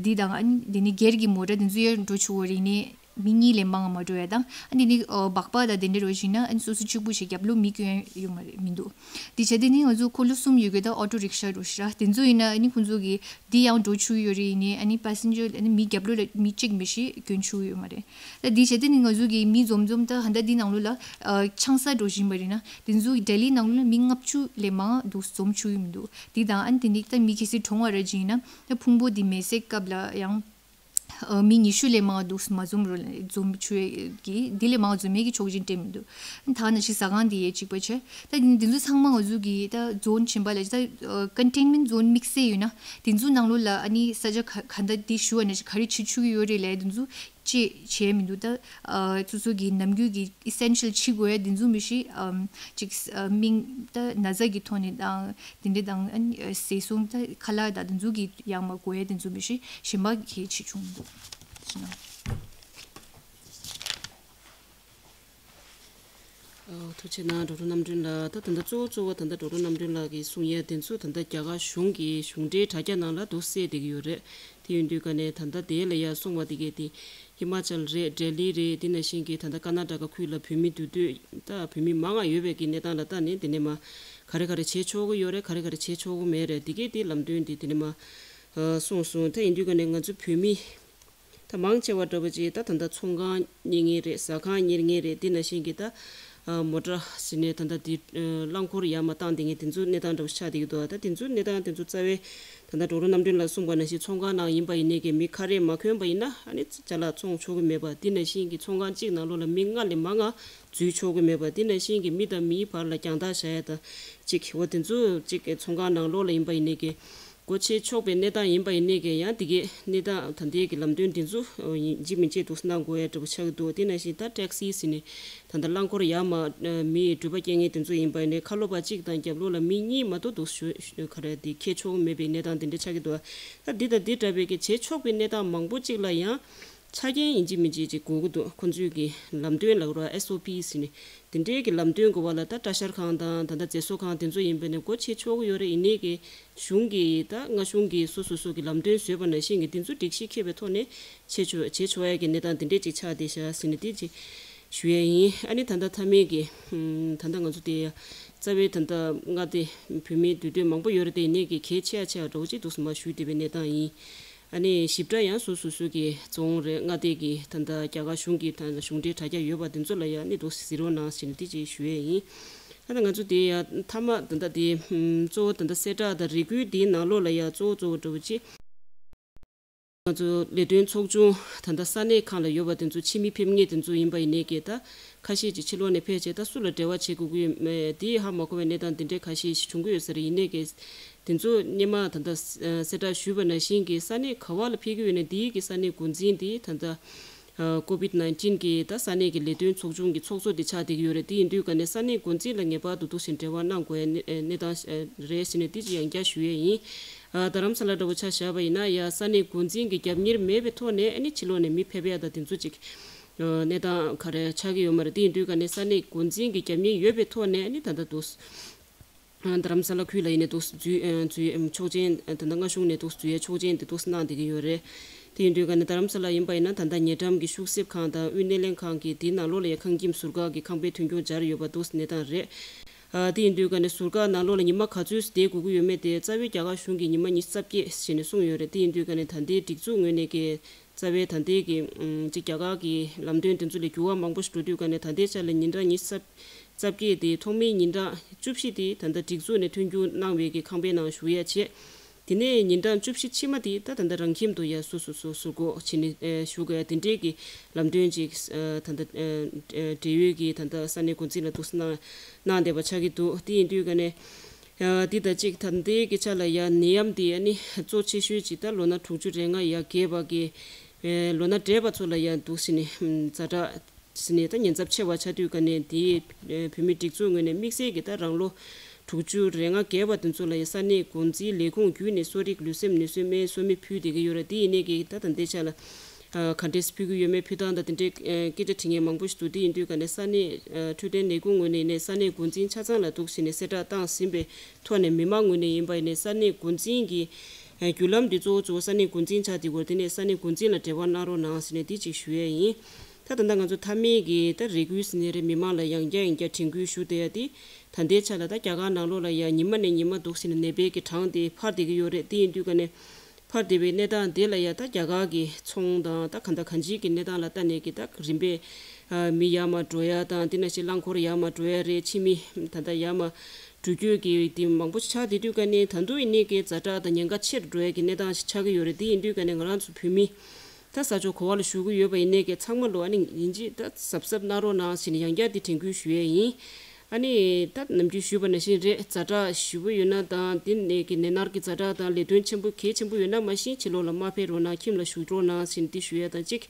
འདི་དང་ཨ་ནི་འདི་ནི་སྒེར་གྱི་མོ་ཊ་འདི་ཚོ་ཡང་འགྲོ་ཆོག་གི་རེད། ཡིན་ནའི་མི་གཉིས་ལས་མང་ང་མ་འགྲོ་ཡ་དང་ཨ་འདི་ནི་ཨ་སྦག་སྦག་དང་དེ་འདྲ་རོ་ཞིག་ན་ཨ་ནི་སོ་སོ་གཅིག་པུ་ཞིག་རྒྱབ་ལོགས་མི་སྐྱོན་ཡ་ཡོད་མ་རེད་མི་འདུག་འདི་བྱས་འདི་ནི་ང་ཚོ་འཁོར་ལོ་གསུམ་ཡོད་གི་ད་ཨོ་ཊོ་རིག་ཤ་རོ་ཞིག་ར་འདི་ཚོ་ཡིན་ན་ཨ་ནི་ཁོང་ཚོ་གི་འདི་ཡང་འགྲོ་ཆོག་ཡོད་རེད། ཡིན་ནའི་ཨ་ནི་པེ་སེན་ཇར་ཨ་ནི་མི་རྒྱབ་ལོགས་ལ་མི་གཅིག་མི་ཞིག་སྐྱོན་ཆོག་ཡོད་མ་རེད། ད་འདི་བྱས་འདི་ནི་ང་ཚོ་གི་མི་འཛོམས་འཛོམས་ད་ཧ་ད་འདི་ནང་ལོགས་ལ་ཨ་ཆང་ས་འགྲོ་བཞིན་པ་རེད་ན་འདི་ཚོ་ལྡི་ལི་ནང་ལོགས་ལ་མི་ལྔ་བཅུ་ལས་མང་འདུག་འཛོམས་ཆོག་ཡོད་མི་འདུག་འདི་དང་ཨ་ནི་དེ་ནི་ད་མི་གལ་སྲིད་གྲོངས་པ་ར་ཅིག་ཡིན་ན་ད་ཕུང་པོ་འདི་མེ་བསྲེགས་སྐབས་ལ་ཡང་ཨ་མི་ཉི་ཤུ་ལས་མང་འདུག་མ་འཛོམས་རོགས་འཛོམས་ཆོག་གི་འདི་ལས་མང་འཛོམས་མེད་ཀྱི་ཆོག་མཆན་སྤྲད་མི་འདུག་ད་ནང་བཞིན་ཟ་ཁང་འདི་ཡས་གཅིག་པ་བྱས། ད་འདི་འདི་ཚོ་ཚང་མ་ང་ཚོ་གི་ད་ཛོན་ཆེན་པ་ལ་ད་ཀོན་ཊེན་མེན་ཊི་ཛོན་དམིགས་བསལ་ཡོད་ན་འདི་ཚོ་ནང་ལོགས་ལ་ཨ་ནི་ས་ཆ་ག་ག་འདྲ་འདི་ཞུ་བ་ནང་བཞིན་ག་རེ་བྱེད་ཆོག་གི་ཡོད་རེད་ལབ་འདི་ཚོ་ཅེས་བྱས་མི་འདུག་ད་ཨ་སོ་སོ་གི་ནམ་རྒྱུན་གྱི་ཨི་སེན་ཤལ་བྱེད་དགོས་ཡ་འདི་ཚོ་མི་ཤེས། ཨམ་ཅིག་ཨ་མིང་ད་ན་ཚ་གི་ཐོག་ནས་དང་དེ་འདྲ་དང་ཨ་ནི་ཟས་སོང་ད་ཁ་ལག་དང་འདི་ཚོ་གི་ཡང་མ་དགོས་ཡ་འདི་ཚོ་མི་ཤེས་གཞན་པ་གལ་ཆེ་ཆུང་འདུག་ཅི་ན། ཨོ་ཐུགས་རྗེ་གནང་། ཌོག་ཊར་རྣམ་གྲོལ་ལགས། ད་ད་ལྟ་གཙོ་བོ་གཙོ་བོ་ད་ལྟ་ཌོག་ཊར་རྣམ་གྲོལ་ལགས་ཀྱིས་གསུང་ཡས་དེ་ཚོ་ད་ལྟ་རྒྱ་གར་གཞུང་གི་གཞུང་འབྲེལ་དྲ་རྒྱ་ནང་ལ་འདུག་གསལ་བསྡད་ཀྱི་ཡོད་རེད། དེ་ཡིན་དུས་ཀ་ནས་ད་ལྟ་དེ་ལ་ཡ་གསུང་བ་དེ་གས་དེ་ཧི་མ་ཅལ་རེད། ལྡི་ལི་རེད། དེ་ནང་བཞིན་གྱི་ད་ལྟ་ཀར་ན་ཊ་ཀ་ཁུལ་ལ་བོད་མི་འདུས་སྡོད་ད་བོད་མི་མང་ང་ཡོད་པའི་གི་གནས་སྟངས་ལ་ལྟ་ནས་དེ་ནས་མ་ག་རེ་ག་རེ་བྱེད་ཆོག་གི་ཡོད་རེད། ག་རེ་ག་རེ་བྱེད་ཆོག་གི་མེད་རེད། དེ་གས་དེ་ལམ་སྟོན་དེ་དེ་ནས་མ་གསུངས་སོང་། ད་ཡིན་དུས་ཀ་ནས་ང་ཚོ་བོད་མི་ད་མང་ཆེ་བ་འདྲ་པོ་ཅིག་ད་ད་ལྟ་ཚོང་ཁང་གཉེར་མཁན་རེད། ཟ་ཁང་གཉེར་མཁན་རེད། དེ་ནང་བཞིན་གྱི་ད་ ཨ་མོ་ཊ་ཟེར་ནས་ད་ལྟ་དེ་ཨ་རླངས་འཁོར་ཡར་མར་བཏང་བསྡད་མཁན་དེ་ཚོ་གནས་སྟངས་འདྲ་བོ་ཆགས་བསྡད་ཀྱི་འདུག་ད་དེ་ཚོ་གནས་སྟངས་དེ་ཚོ་རྩ་བའི་ད་ལྟ་ཌོག་ཊར་རྣམ་གྲོལ་ལགས་གསུངས་པ་ནང་བཞིན་ཚོང་ཁང་ནང་ཡིན་པ་ཡིན་ནའི་གི་མི་ཁ་རས་མ་གོན་པ་ཡིན་ན་ཨ་ནི་ཅ་ལག་བཙོང་ཆོག་གི་མེད་པ། དེ་ནང་བཞིན་གྱི་ཚོང་ཁང་གཅིག་ནང་ལོགས་ལ་མི་ལྔ་ལས་མང་ང་འཛུལ་ཆོག་གི་མེད་པ། དེ་ནང་བཞིན་གྱི་མི་དང་མིའི་བར་ལ་རྒྱང་ཐག་བཞག་ཡ་དང་གཅིག་འོ་དེ་ཚོ་གཅིག་ཚོང་ཁང་ནང་ལོགས་ལ་ཡིན་པ་ཡིན་ནའི་གི་སྒོ་ཕྱེ་ཆོག་པའི་གནས་སྟངས་ཡིན་པ་ཡིན་ནའི་གི་ཡང་དེ་གའི་གནས་སྟངས་ད་ལྟའི་གི་ལམ་སྟོན་འདི་ཚོ་ཡིན་གཅིག་མིན་གཅིག་འདུག་གནང་དགོས་ཡ་འདྲ་པོ་ཆགས་ཀྱི་འདུག་དེ་ནང་བཞིན་ད་ཊེག་སི་ཟེར་ནས་ད་ལྟ་རླངས་འཁོར་ཡར་མར་མིའི་འགྲུལ་པ་སྐྱེལ་མཁན་དེ་ཚོ་ཡིན་པ་ཡིན་ནའི་ཁ་ལོ་པ་གཅིག་དང་རྒྱབ་ལོགས་ལ་མི་གཉིས་མ་གཏོགས་འདུག་ཞུ་ག་རེ་དེ་འཁྱེར་ཆོག་མེད་པའི་གནས་སྟངས་དེ་འདྲ་ཆགས་ཀྱི་འདུག་ད་འདི་དང་འདི་འདྲ་བའི་གི་བྱེད་ཆོག་པའི་གནས་སྟངས་མང་པོ་གཅིག་ལ་ཡང་ཆ་རྐྱེན་ཡིན་གཅིག་མིན་གཅིག་ཅིག་དགོས་ཀྱི་འདུག་ཁོང་ཚོས་ཀྱི་ལམ་སྟོན་ལབ་རོགས་ཨེས་ཨོ་པི་ཟེར་ནས་དེ་འདྲའི་གི་ལམ་སྟོན་དགོས་པ་ལ་ད་གྲྭ་ཤག་ཁང་དང་ད་ལྟ་མཛེས་བཟོ་ཁང་དེ་ཚོ་ཡིན་པ་ནས་སྒོ་ཕྱེ་ཆོག་གི་ཡོད་རེད། ཡིན་ནའི་གི་གཞུང་གི་ད་མངའ་གཞུང་གི་སོ་སོ་སོ་གི་ལམ་སྟོན་བཟོས་པ་ནང་བཞིན་གི་དེ་ཚོ་སྒྲིག་གཞི་འཁྱེར་བའི་ཐོག་ནས་བྱེད་ཆོག་བྱེད་ཆོག་ཡ་གི་གནས་སྟངས་དེ་འདྲས་ཅིག་ཆགས་བསྡད་ཤག་ཟེར་ནས་དེ་ཅིག་ཞུ་ཡ་ཡིན། ཨ་ནི་ད་ལྟ་མཐའ་མའི་གི་ད་ལྟ་ང་ཚོ་དེ་རྩ་བའི་ད་ལྟ་མངའ་སྡེ་བོད་མིའི་འདུས་སྡོད་མང་པོ་ཡོད་རེད་དེ། ཡིན་ནའི་གི་གལ་ཆེ་ཡ་ཆེ་ཡ་འདྲ་བོ་ཅིག་འདུག་སེ་མར་ཞུས་བསྡད་པའི་གནས་སྟངས་ཡིན། ཨ་ནི་ཞིབ་ཕྲ་ཡང་སོ་སོ་སོ་གི་རྫོང་རེད། མངའ་སྡེ་གི་ད་ལྟ་རྒྱ་གར་གཞུང་གི་ད་ལྟ་གཞུང་འབྲེལ་དྲ་རྒྱ་ཡོད་པ་དེ་ཚོ་ལ་ཡང་ཨ་ནི་འདུག་སེ་གཟིགས་རོགས་གནང་ཟེར་ནས་དེ་ཅིག་ཞུ་ཡས་ཡིན། ཨ་ད་ང་ཚོ་དེ་ཡང་མཐའ་མ་ད་ལྟ་དེ་ཨམ་གཙོ་བོ་ད་ལྟ་གསལ་བསྒྲགས་དང་རེ་སྐུལ་དེའི་ནང་ལོགས་ལ་ཡང་གཙོ་བོ་གཙོ་བོ་འདྲ་བོ་ཅིག་ང་ཚོ་ལས་དོན་ཚོགས་ཆུང་ད་ལྟ་ས་གནས་ཁག་ལ་ཡོད་པ་དེ་ཚོ་ཕྱི་མི་ཕེབས་མཁན་དེ་ཚོ་ཡིན་པ་ཡིན་ནའི་གི་ད་ཁ་ཤས་ཀྱིས་ཕྱི་ལོགས་ནས་ཕེབས་བྱས་ད་སུ་ལ་འབྲེལ་བ་བྱེད་དགོས་ཀྱི་ཡོད་མེད་དེ་ཧ་མ་གོ་བའི་གནས་སྟངས་དེ་འདྲའི་ཁ་ཤས་ཤིག་བྱུང་གི་ཡོད་ས་རེད། ཡིན་ནའི་གི་དེ་ཚོ་སྔོན་མ་ད་ལྟ་གསལ་བསྒྲགས་ཞུས་པ་ནང་བཞིན་གྱི་ས་གནས་ག་བ་ལ་ཕེབས་ཀྱི་ཡོད་ན་དེའི་གི་ས་གནས་འགོ་འཛིན་དེ་ད་ལྟ་ཀོ་བིད་ནའིན་ཊིན་གི་ད་ས་གནས་ཀྱི་ལས་དོན་ཚོགས་ཆུང་གི་ཚོགས་གཙོ་དེ་ཆགས་བསྡད་ཀྱི་ཡོད་རེད། དེ་ཡིན་དུས་ཀ་ནས་ས་གནས་འགོ་འཛིན་ལ་ངེས་པར་དུ་འདུག་སེ་འབྲེལ་བ་གནང་དགོས་ཡ་གནས་སྟངས་རེད་ཟེར་ནས་དེ་ཅིག་ཡང་བསྐྱར་ཞུ་ཡས་ཡིན། རྡ་རམ་ས་ལ་འདྲ་བོ་ཆ་བཞག་པ་ཡིན་ན་ཡ་ས་གནས་འགོ་འཛིན་གྱི་རྒྱབ་གཉེར་མེད་པའི་ཐོག་ནས་ཨ་ནི་ཕྱི་ལོགས་ནས་མི་ཕེབས་ཡ་ད་དེ་ཚོ་ཅིག་གནས་སྟངས་ག་རེ་ཆགས་ཀྱི་ཡོད་མ་རེད། དེ་ཡིན་དུས་ཀ་ནས་ས་གནས་འགོ་འཛིན་གྱི་རྒྱབ་གཉེར་ཡོད་པའི་ཐོག་ནས་ཨ་ནི་ད་ལྟ་འདུག་རྡ་རམ་ས་ལ་ཁུལ་ལ་ཡིན་ནའི་འདུག་འཛུལ་འཛུལ་ཆོག་མཆན་ད་ལྟ་མངའ་གཞུང་ནས་འདུག་འཛུལ་ཡས་ཆོག་མཆན་དེ་འདུག་གནང་བསྡད་ཀྱི་ཡོད་རེད། དེ་ཡིན་དུས་ཀ་ནས་རྡ་རམ་ས་ལ་ཡིན་པ་ཡིན་ན་ད་ལྟ་ཉེ་འགྲམ་གྱི་ཤུག་གསེབ་ཁང་དང་དབུས་སྣེ་ལེན་ཁང་གི་དེའི་ནང་ལོགས་ལ་ཡང་ཁང་ཁྱིམ་ཟུར་བཀག་གི་ཁང་པའི་མཐུན་རྐྱེན་སྦྱར་ཡོད་པ་འདུག་གནས་སྟངས་རེད། དེ་ཡིན་དུས་ཀ་ནས་ཟུར་བཀག་ནང་ལོགས་ལ་ཉི་མ་ག་ཚོད་བསྡད་དགོས་ཀྱི་ཡོད་མེད་དེ་རྩ་བའི་རྒྱ་གར་གཞུང་གིས་ཉི་མ་ཉི་ཤུ་རྩ་བརྒྱད་ཟེར་ནས་གསུངས་ཡོད་རེད། དེ་ཡིན་དུས་ཀ་ནས་ད་ལྟའི་སྒྲིག་འཛུགས་ངོས་ནས་ཀྱི་རྩ་བའི་ད་ལྟའི་གི་ཅིག་རྒྱ་གར་གྱི་ལམ་སྟོན་དེ་ཚོ་ལས་འགྱུར་བ་མང་པོ་ཞིག་འགྲོ་དུས་ཀ་ནས་ད་ལྟའི་ཆ་ལ་ཉིན་གྲངས་ཉི་ཤུ་རྩ་བརྒྱད་དེ་ཐོག་མའི་ཉིན་གྲངས་བཅུ་བཞི་དེ་ད་ལྟ་སྒྲིག་འཛུགས་ནས་མཐུན་འགྱུར་གནང་བའི་གི་ཁང་པའི་ནང་བཞུགས་ཡ་བྱས། དེ་ནས་ཉིན་གྲངས་བཅུ་བཞི་ཕྱི་མ་དེ་ད་ད་ལྟ་རང་ཁྱིམ་དུ་ཡ་སོ་སོ་སོ་སོ་སྒོ་ཕྱེ་ནས་བཞུགས་དགོས་ཡ་དེ་འདྲའི་གི་ལམ་སྟོན་ཅིག་ད་ལྟ་འབྲེལ་ཡོད་ཀྱི་ད་ལྟ་ས་གནས་འགོ་འཛིན་ལ་འདུག་སེ་གནང་གནང་བསྡད་པ་ཆགས་ཀྱི་འདུག་དེ་ཡིན་དུས་ཀ་ནས་འདི་ད་ཅིག་ད་ལྟའི་གི་ཆ་ལ་ཡ་ནད་ཡམས་དེ་ཨ་ནི་གཙོ་ཆེ་ཤོས་ཅིག་ད་ལོ་ན་དྲུག་ཅུ་རེ་ལྔ་ཡར་རྒས་པ་གི་ལོ་ན་བགྲེས་པ་ཚོ་ལ་ཡ་འདུག་སེ་ནས་ཛ་དྲག་ཟེར་ནས་ད་ཉེན་ཚབས་ཆེ་བ་ཆགས་དུས་ཀ་ནས་དེའི་བོད་མིའི་སྒྲིག་འཛུགས་ངོས་ནས་དམིགས་བསལ་གྱི་ད་རང་ལོ་དྲུག་ཅུ་རེ་ལྔ་བརྒལ་བ་དེ་ཚོ་ལ་ཡང་ས་གནས་འགོ་འཛིན་ལས་ཁུངས་བརྒྱུད་ནས་གསོ་རིག་ལུས་སེམས་ནུས་གསོའི་སྨན་གསོལ་སྨན་ཕུལ་བསྡད་ཀྱི་ཡོད་རེད། དེ་ཡིན་ནའི་གི་ད་ད་ལྟའི་ཆ་ལ་ག་འདྲས་ཕུལ་གྱི་ཡོད་མེད་ཕུལ་སྟངས་དང་དེ་འདྲའི་སྐད་ཆ་དྲི་མཁན་མང་པོ་ཞིག་འདུག་དེ་ཡིན་དུས་ཀ་ནས་ས་གནས་འཕྲོད་བསྟེན་ལས་ཁུངས་ངོས་ནས་ཡིན་ནའི་ས་གནས་འགོ་འཛིན་ཆ་ཚང་ལ་འདུག་ཟེར་ནས་གསལ་བསྒྲགས་བཏང་ཟིན་པའི་ཐོག་ནས་མི་མང་ངོས་ནས་ཡིན་པ་ཡིན་ནའི་ས་གནས་འགོ་འཛིན་གྱི་བརྒྱུད་ལམ་འདི་གཙོ་བོ་གཙོ་བོ་ས་གནས་འགོ་འཛིན་ཆགས་བསྡད་ཡོད་དེ་ནས་ས་གནས་འགོ་འཛིན་ལ་འབྲེལ་བ་གནང་རོགས་གནང་ཟེར་ནས་འདི་གཅིག་ཞུ་ཡས་ཡིན། ད་ད་ལྟ་ང་ཚོ་མཐའ་མའི་གི་ད་རེ་སྐུལ་ཟེར་ནས་རེད། མི་མང་ལ་ཡང་བསྐྱར་ཡང་བསྐྱར་དྲན་སྐུལ་ཞུ་བསྡད་ཡ་དེ་ད་ལྟའི་ཆ་ལ་ད་རྒྱ་གར་ནང་ལོགས་ལ་ཡང་ཉི་མ་ནས་ཉི་མ་འདུག་ཟེར་ནས་ནད་པའི་གི་གྲངས་དེ་འཕར་བསྡད་ཀྱི་ཡོད་རེད། དེ་ཡིན་དུས་ཀ་ནས་འཕར་བསྡད་པའི་གནས་སྟངས་དེ་ལ་ཡང་ད་རྒྱ་གར་གི་ཚོང་དང་ད་གང་ལྟར་གང་ཅིའི་གི་གནས་སྟངས་ལ་ལྟ་ནས་གི་ད་རིམ་པས་མི་ཡར་མར་འགྲོ་ཡ་དང་དེ་ནང་བཞིན་རླངས་འཁོར་ཡར་མར་འགྲོ་ཡ་རེད། ཕྱི་མི་ད་ལྟ་ཡར་མར་འགྲུལ་སྐྱོད་ཀྱི་དེ་མང་པོ་ཆགས་བསྡད་དུས་ཀ་ནས་ད་དུང་ཡིན་ནའི་གི་ཛ་དྲག་དང་ཉེན་ཁ་ཆེར་འགྲོ་ཡ་གི་གནས་སྟངས་ཤིག་ཆགས་ཀྱི་ཡོད་རེད། དེ་ཡིན་དུས་ཀ་ནས་ང་རང་ཚོ་བོད་མི་ད་ས་ཕྱོགས་ག་བ་ལ་བཞུགས་ཀྱི་ཡོད་པ་ཡིན་ནའི་གི་ཚང་མ་ལོ་ཨ་ནི་ཡིན་གཅིག་ད་གཟབ་གཟབ་གནང་རོགས་གནང་ཟེར་ནས་ཡང་བསྐྱར་དེ་དྲན་སྐུལ་ཞུ་ཡས་ཡིན། ཨ་ནི་ད་ནམ་རྒྱུན་ཞུས་པ་ནང་བཞིན་རེད། ཛ་དྲག་ཞེ་པོ་ཡོད་ན་དང་དེ་ནས་གི་ནད་མནར་གྱི་ཛ་དྲག་དང་ལས་དོན་ཆེན་པོ་གལ་ཆེན་པོ་ཡོད་ན་མ་གཞི་ཕྱི་ལོགས་ལ་མ་ཕེབས་རོགས་གནང་། ཁྱིམ་ལ་བཞུགས་རོགས་གནང་ཟེར་ནས་དེ་ཞུ་ཡས་དང་གཅིག་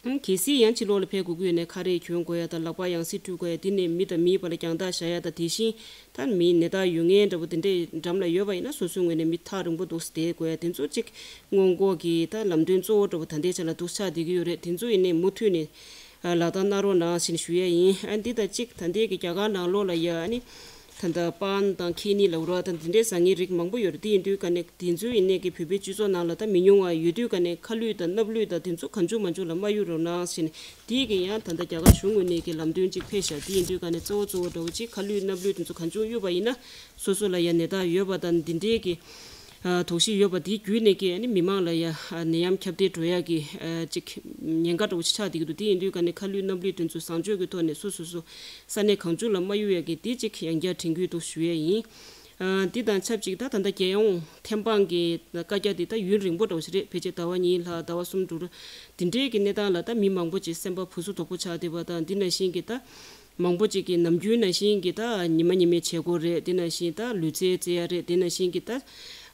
གལ་སྲིད་ཡང་ཕྱི་ལོགས་ལ་ཕེབས་དགོས་ཀྱི་ཡོད་ན་ཁ་རས་གྱོན་དགོས་ཡ་དང་ལག་པ་ཡང་སེ་བཀྲུ་དགོས་ཡ། དེ་ནས་མི་དང་མིའི་བར་ལ་རྒྱང་ཐག་བཞག་ཡ་དང་། དེ་བཞིན་ད་མིའི་ནད་རྟགས་ཡོད་མཁན་འདྲ་པོ་དེ་འདྲས་འགྲམ་ལ་ཡོད་པ་ཡིན་ན་སོ་སོའི་ངོས་ནས་མི་ཐག་རིང་པོ་འདུག་སེ་བསྡད་དགོས་ཡ། དེ་ཚོ་གཅིག་སྔོན་འགོག་གི་ད་ལམ་སྟོན་གཙོ་བོ་འདྲ་པོ་ད་ལྟའི་ཆ་ལ་འདུག་ཆགས་བསྡད་ཀྱི་ཡོད་རེད། དེ་ཚོ་ཡིན་ནའི་མུ་མཐུད་ནས་ལག་བསྟར་གནང་རོགས་གནང་ཞེས་ཞུ་ཡ་ཡིན། ཨ་འདི་དང་གཅིག་ད་ལྟའི་གི་རྒྱ་གར་ནང་ལོགས་ལ་ཡ་ཨ་ནི་ད་ལྟ་པཱན་དང་ཁེ་ནི་ལབ་རོགས་དང་དེ་འདྲའི་ཟ་ངེའི་རིགས་མང་པོ་ཡོད་རེད། དེ་ཡིན་དུས་ཀ་ནས་དེ་ཚོའི་ཡིན་ནའི་གི་བོད་པའི་སྤྱི་ཚོགས་ནང་ལ་ད་མི་ཉུང་བ་ཡོད་དུས་ཀ་ནས་ཁ་བླུད་དང་སྣབས་བླུད་དང་དེ་ཚོ་གང་བྱུང་མང་བྱུང་ལ་མ་གཡུག་རོགས་གནང་ཞེས་ནས། དེའི་གི་ཡང་ད་ལྟ་རྒྱ་གར་གཞུང་ངོས་ནས་གི་ལམ་སྟོན་ཅིག་ཕེབས་ཤག་དེ་ཡིན་དུས་ཀ་ནས་གཙོ་བོ་གཙོ་བོ་འདྲ་བོ་ཅིག་ཁ་བླུད་སྣབས་བླུད་དེ་ཚོ་གང་བྱུང་གཡུག་པ་ཡིན་ན་སོ་སོ་ལ་ཡང་ནད་རྟགས་ཡོད་པ་དང་འདི་འདྲའི་གི་ དོགས་གཞི་ཡོད་པ་དེའི་བརྒྱུད་ནས་ཀྱི་ཨ་ནི་མི་མང་ལ་ཡ་ནད་ཡམས་ཁྱབ་གདལ་འགྲོ་ཡ་གི་ཅིག་ཉེན་ཁ་འདྲ་བོ་ཅིག་ཆགས་བསྡད་ཀྱི་འདུག་དེ་ཡིན་དུས་ཀ་ནས་ཁ་ལུད་སྣབས་ལུད་དེ་ཚོ་བཟང་སྤྱོད་ཀྱི་ཐོག་ནས་སོ་སོ་སོ་ས་གནས་གང་བྱུང་ལ་མ་གཡུག་ཡ་གི་དེ་ཅིག་ཡང་བསྐྱར་དྲན་སྐུལ་འདུག་ཞུ་ཡ་ཡིན། འདི་དང་ཆབས་ཅིག་ད་ད་ལྟ་རྒྱལ་ཡོངས་ཐེམ་སྤང་གི་བཀའ་རྒྱ་འདི་ད་ཡུན་རིང་པོ་འདྲ་བོ་ཞིག་རེད། ཕལ་ཆེར་ཟླ་བ་གཉིས་ལྷག་ཟླ་བ་གསུམ་དྲུག་འདི་འདྲའི་གི་གནས་སྟངས་ལ་ད་མི་མང་པོ་ཅིག་སེམས་པ་སྦུ་སུ་དོག་པོ་ཆགས་བསྡད་པ་དང་། འདི་ནང་བཞིན་གྱི་ད་མང་པོ་ཅིག་གིས་ནམ་རྒྱུན་ནང་བཞིན་གྱི་ད་ཉི་མ་ཉི་མའི་བྱེད་སྒོ་རེད། འདི་ནང་བཞིན་ད་ལུས་རྩལ་རྩེ་ཡ་རེད། འདི་ནང་བཞིན་གྱི་ད་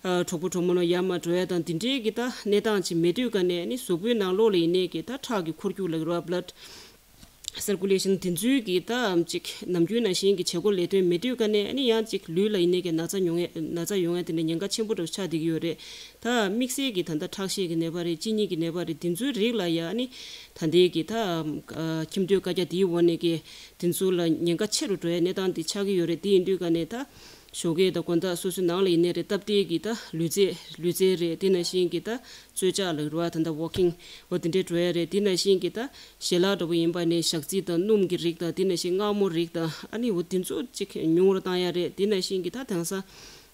གྲོགས་པོ་གྲོགས་མོ་ལ་ཡར་མར་འགྲོ་ཡ་དང་འདི་འདྲའི་གི་ད་གནས་སྟངས་ཅིག་མེད་དུས་ཀ་ནས་ནི་གཟུགས་པོའི་ནང་ལོགས་ལ་ཡིན་ནའི་གི་ད་ཁྲག་གི་འཁོར་རྒྱུག་ལ་རོ་བྷི་ལཌ་སར་ཀུ་ལེ་ཤན་དེ་ཚོའི་གི་ད་ཅིག་ནམ་རྒྱུན་ནང་བཞིན་གྱི་བྱེད་སྒོ་ལས་དོན་མེད་དུས་ཀ་ནས་ཨ་ནི་ཡང་ཅིག་ལུས་ལ་ཡིན་ནའི་གི་ན་ཚ་ཡོང་ཡ་ན་ཚ་ཡོང་ཡ་དེ་འདྲ་ཉེན་ཁ་ཆེན་པོ་འདྲ་ཆགས་བསྡད་ཀྱི་ཡོད་རེད། ད་དམིགས་བསལ་གྱི་ད་ལྟ་ཁྲག་ཤེད་ཀྱི་ནད་པ་རེད། གཅིན་སྙི་གི་ནད་པ་རེད། དེ་ཚོའི་རིགས་ལ་ཡ་ཨ་ནི་ད་ལྟའི་གི་ད་ཁྱིམ་སྡོད་བཀའ་རྒྱ་དེའི་འོག་ནས་གི་དེ་ཚོ་ལ་ཉེན་ཁ་ཆེ་རུ་འགྲོ་ཡ་གནས་སྟངས་དེ་ཆགས་ཀྱི་ཡོད་རེད། དེ་ཡིན་དུས་ཀ་ནས་ད་ཞོགས་ཀས་དང་དགོང་དག་སོ་སོའི་ནང་ལ་ཡིན་ནའི་རེད། སྟབས་བདེ་གི་ད་ལུས་རྩལ་ལུས་རྩལ་རེད། དེ་ནང་བཞིན་གྱི་ད་རྩོལ་ལྕག་ལ་རུ་བ་ད་ད་ཝོག་ཀིང་འོ་དེ་འདྲས་འགྲོ་ཡ་རེད། དེ་ནང་བཞིན་གྱི་ད་ཞལ་ལག་འདྲ་པོ་ཡིན་པ་ནས་ཞག་རྩི་དང་སྣུམ་གྱི་རིགས་དང་། དེ་ནང་བཞིན་མངར་མོ་རིགས་དང་། ཨ་ནི་འོ་དེ་ཚོ་ཅིག་ཉུང་རུ་བཏང་ཡ་རེད། དེ་ནང་བཞིན་གྱི་ད་དེང་སང་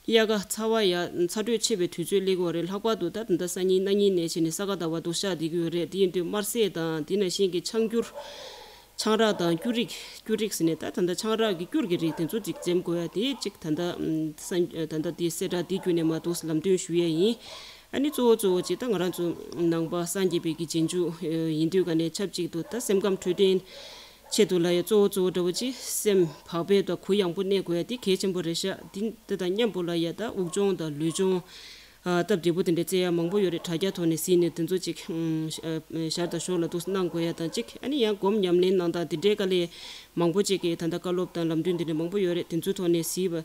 དབྱར་ཁ་ཚ་བ་ཡ་ཚ་དྲོད་ཆེ་བའི་དུས་ཚོད་སླེབས་ཀྱི་ཡོད་རེད། ལྷག་པར་དུ་ད་ད་ལྟ་སང་ཉིན་གནངས་ཉིན་ནས་བྱས་ནས་ས་ག་ཟླ་བ་འདུག་ཤག་བསྡད་ཀྱི་ཡོད་རེད། དེ་ཡིན་དུས་དམར་ཟས་དང་དེ་ནང་བཞིན་གྱི་ཆང་སྐྱུར། ཆང་རག་དང་སྐྱུར་རིགས། སྐྱུར་རིགས་ཟེར་ནས་ད་ད་ལྟ་ཆང་རག་གི་སྐྱུར་གྱི་རིགས་དེ་ཚོ་ཅིག་འཛེམ་དགོས་ཡ་དེ་ཅིག་ད་ལྟ་ཨམ་ས་ད་ལྟ་དེ་གསལ་བསྒྲགས་དེ་བརྒྱུད་ནས་མ་གཏོགས་ལམ་སྟོན་ཞུ་ཡ་ཡིན། ཨ་ནི་གཙོ་བོ་གཙོ་བོ་ཅིག་ད་ང་རང་ཚོ་ནང་པ་སངས་རྒྱས་པའི་གི་རྗེས་འཇུག་ཡིན་དུས་ཀ་ནས་ཆབས་ཅིག་ཏུ་ད་སེམས་ཁམས་འཕྲོད་བསྟེན་ཆེད་དུ་ལ་ཡ་གཙོ་བོ་གཙོ་བོ་འདྲ་བོ་ཅིག་སེམས་བག་ཕེབས་དང་གུ་ཡངས་པོ་གནས་དགོས་ཡ་དེ་གལ་ཆེན་པོ་རེད་ཤག་དེ་དེ་དང་མཉམ་པོ་ལ་ཡ་ད་དབུགས་སྦྱོང་དང་ལུས་སྦྱོང་། ཨ་སྟབས་བདེ་པོ་དེ་འདྲ་རྩེ་ཡ་མང་པོ་ཡོད་རེད། དྲ་རྒྱ་ཐོག་ནས་གཟིགས་ནས་དེ་ཚོ་ཅིག་ཨ་ཞར་དང་ཞོར་ལ་འདུག་གནང་དགོས་ཡ་དང་ཅིག་ཨ་ནི་ཡང་སྒོམ་ཉམས་ལེན་གནང་སྟངས་དེ་འདྲའི་དཀའ་ལས་མང་པོ་ཅིག་གིས་ད་ལྟ་བཀའ་སློབ་དང་ལམ་སྟོན་དེ་འདྲ་མང་པོ་ཡོད་རེད། དེ་ཚོའི་ཐོག་ནས་གཟིགས་པ་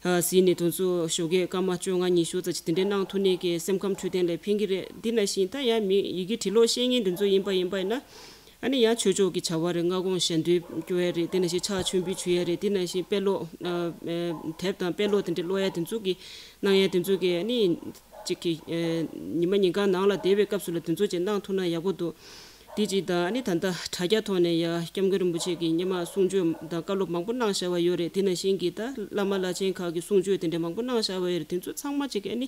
ཨ་གཟིགས་ནས་དེ་ཚོ་ཞོགས་ཀས་སྐར་མ་བཅོ་ལྔ་ཉི་ཤུ་ཙམ་ཅིག་དེ་འདྲའི་གནང་ཐུབ་ནས་ཀྱི་སེམས་ཁམས་འཕྲོད་བསྟེན་ལ་ཕན་གྱི་རེད། འདི་ནང་བཞིན་ད་ཡང་མི་ཡི་གེ་འབྲི་ཀློག་ཤེས་མཁན་དེ་ཚོ་ཡིན་པ་ཡིན་པ་ཡིན་ན། ཨ་ནི་ཡང་ཆོས་ཕྱོགས་ཀྱི་བྱ་བ་རེད། སྔ་དགོང་ཞལ་འདོན་སྐྱོར་ཡ་རེད། དེ་ནང་བཞིན་ཕྱག་མཆོད་འབུལ་ཞུ་ཡ་རེད། དེ་ནང་བཞིན་དཔེ་ཀློག་ཨ་ཨ་དེབ་དང་དཔེ་ཀློག་དེ་འདྲ་ཀློག་ཡ་དེ་ཚོ་གི་གནང་ཡ་དེ་ཚོ་གི་ཨ་ནི་ཅིག་གི་ཨ་ཉི་མ་ཉིན་གང་ནང་ལ་བསྡད་པའི་སྐབས་སུ་ལ་དེ་ཚོ་ཅིག་གནང་ཐུབ་ན་ཡག་པོ་འདུག་དེ་གཅིག་དང་ཨ་ནི་ད་ལྟ་དྲ་རྒྱ་ཐོག་ནས་ཡ་སྐྱབས་མགོན་རིན་པོ་ཆེ་གི་སྔོན་མ་གསུང་ཆོས་དང་བཀའ་སློབ་མང་པོ་གནང་བཞག་པ་ཡོད་རེད། དེ་ནང་བཞིན་གི་ད་བླ་མ་བླ་ཆེན་ཁག་གི་གསུང་ཆོས་དེ་འདྲ་མང་པོ་གནང་བཞག་པ་ཡོད་རེད། དེ་ཚོ་ཚང་མ་ཅིག་གི་ཨ་ནི་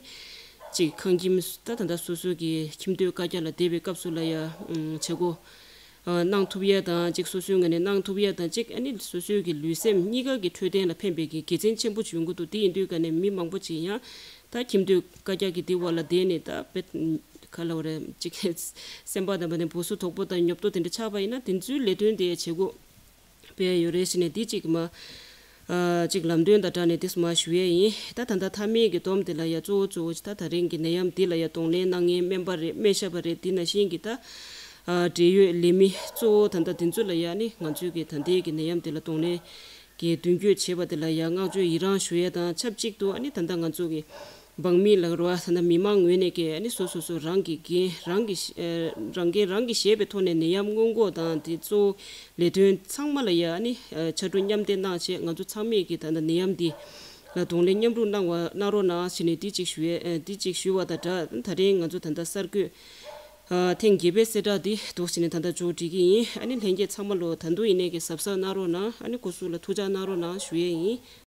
ཅིག་ཁང་ཁྱིམ་ད་ད་ལྟ་སོ་སོ་གི་ཁྱིམ་སྡོད་བཀའ་རྒྱ་ལ་བསྡད་པའི་སྐབས་སུ་ལ་ཡ་ཨ་བྱེད་སྒོ་ཨ་གནང་ཐུབ་ཡས་དང་ཅིག་སོ་སོའི་ངོས་ནས་གནང་ཐུབ་ཡས་དང་ཅིག་ཨ་ནི་སོ་སོའི་གི་ལུས་སེམས་གཉིས་ཀ་གི་འཕྲོད་བསྟེན་ལ་ཕན་པའི་གི་དགེ་མཚན་ཆེན་པོ་བྱུང་གི་འདུག་དེ་ཡིན་དུས་ཀ་ནས་མི་མང་པོ་ཅིག་ཡང་ད་ཁྱིམ་སྡོད་བཀའ་རྒྱ་གི་དེ་བ་ལ་བསྡད་ནས་ད་དཔེ་ག་ལ་བ་རེད་ཅིག་སེམས་པ་དང་བ་ནས་སྦུ་སུ་དོག་པོ་དང་ཉོབ་ཏོ་དེ་འདྲ་ཆགས་པ་ཡིན་ན་དེ་ཚོའི་ལས་དོན་དེ་བྱེད་སྒོ་སྤེལ་ཡོད་རེད་ཟེར་ནས་འདི་གཅིག་མ། ཨ་གཅིག་ལམ་སྟོན་དང་སྦྲགས་ནས་འདི་མ་ཞུ་ཡས་ཡིན། ད་ད་ལྟ་མཐའ་མའི་གི་སྡོམ་དེ་ལ་ཡ་གཙོ་བོ་གཙོ་བོ་ད་ད་རིང་གི་ནད་ཡམས་འདི་ལ་ཡ་གདོང་ལེན་གནང་མཁན་སྨན་པ་རེད། སྨན་ཞབས་པ་རེད། འདི་ནང་བཞིན་གི་ད་ཨ་འབྲེལ་ཡོད་ལས་མི་གཙོ་བོ་ད་ལྟ་འདི་ཚོ་ལ་ཡ་ནི་ང་ཚོའི་གི་ད་ལྟའི་གི་ནད་ཡམས་འདི་ལ་གདོང་ལེན་གི་མདུན་སྐྱོད་བྱས་པ་དེ་ལ་ཡ་བསྔགས་བརྗོད་ཡི་རངས་ཞུ་ཡས་དང་ཆབས་ཅིག་ཏུ་ཨ་ནི་ད་ལྟ་ང་ཚོ་གི་འབངས་མི་ལ་རུ་བ་ད་ལྟ་མི་མང་ངོས་ནས་ཀྱི་ཨ་ནི་སོ་སོ་སོ་རང་གི་འགན་རང་གི་ཨ་རང་འགན་རང་གིས་བཞེས་པའི་ཐོག་ནས་ནད་ཡམས་སྔོན་འགོག་དང་དེ་གཙོ་བོ་ལས་དོན་ཚང་མ་ལ་ཡ་ཨ་ནི་ཕྱར་གྲུ་མཉམ་འདེགས་གནང་བྱས་ང་ཚོ་ཚང་མས་ཀྱི་ད་ལྟ་ནད་ཡམས་འདི་ལ་གདོང་ལེན་མཉམ་རུབ་གནང་བ་གནང་རོགས་གནང་ཞེས་ནས་འདི་གཅིག་ཞུ་ཡས་འདི་གཅིག་ཞུ་བ་དང་སྦྲགས་ད་རིང་ང་ཚོ་ད་ལྟ་གསར་འགོད་ཨ་ཐེངས་བརྒྱད་པའི་གསལ་བསྒྲགས་འདི་འདུག་ཟེར་ནས་ད་ལྟ་མཇུག་སྒྲིལ་གྱི་ཡིན། ཨ་ནི་ལྷན་རྒྱས་ཚང་མ་ལོ་ད་དུང་ཡིན་ནའི་གི་གཟབ་གཟབ་གནང་རོགས་གནང་། ཨ་ནི་སྐུ་གཟུགས་ལ་ཐུགས་ཅག་གནང་རོགས་གནང་ཞུ་ཡས་ཡིན།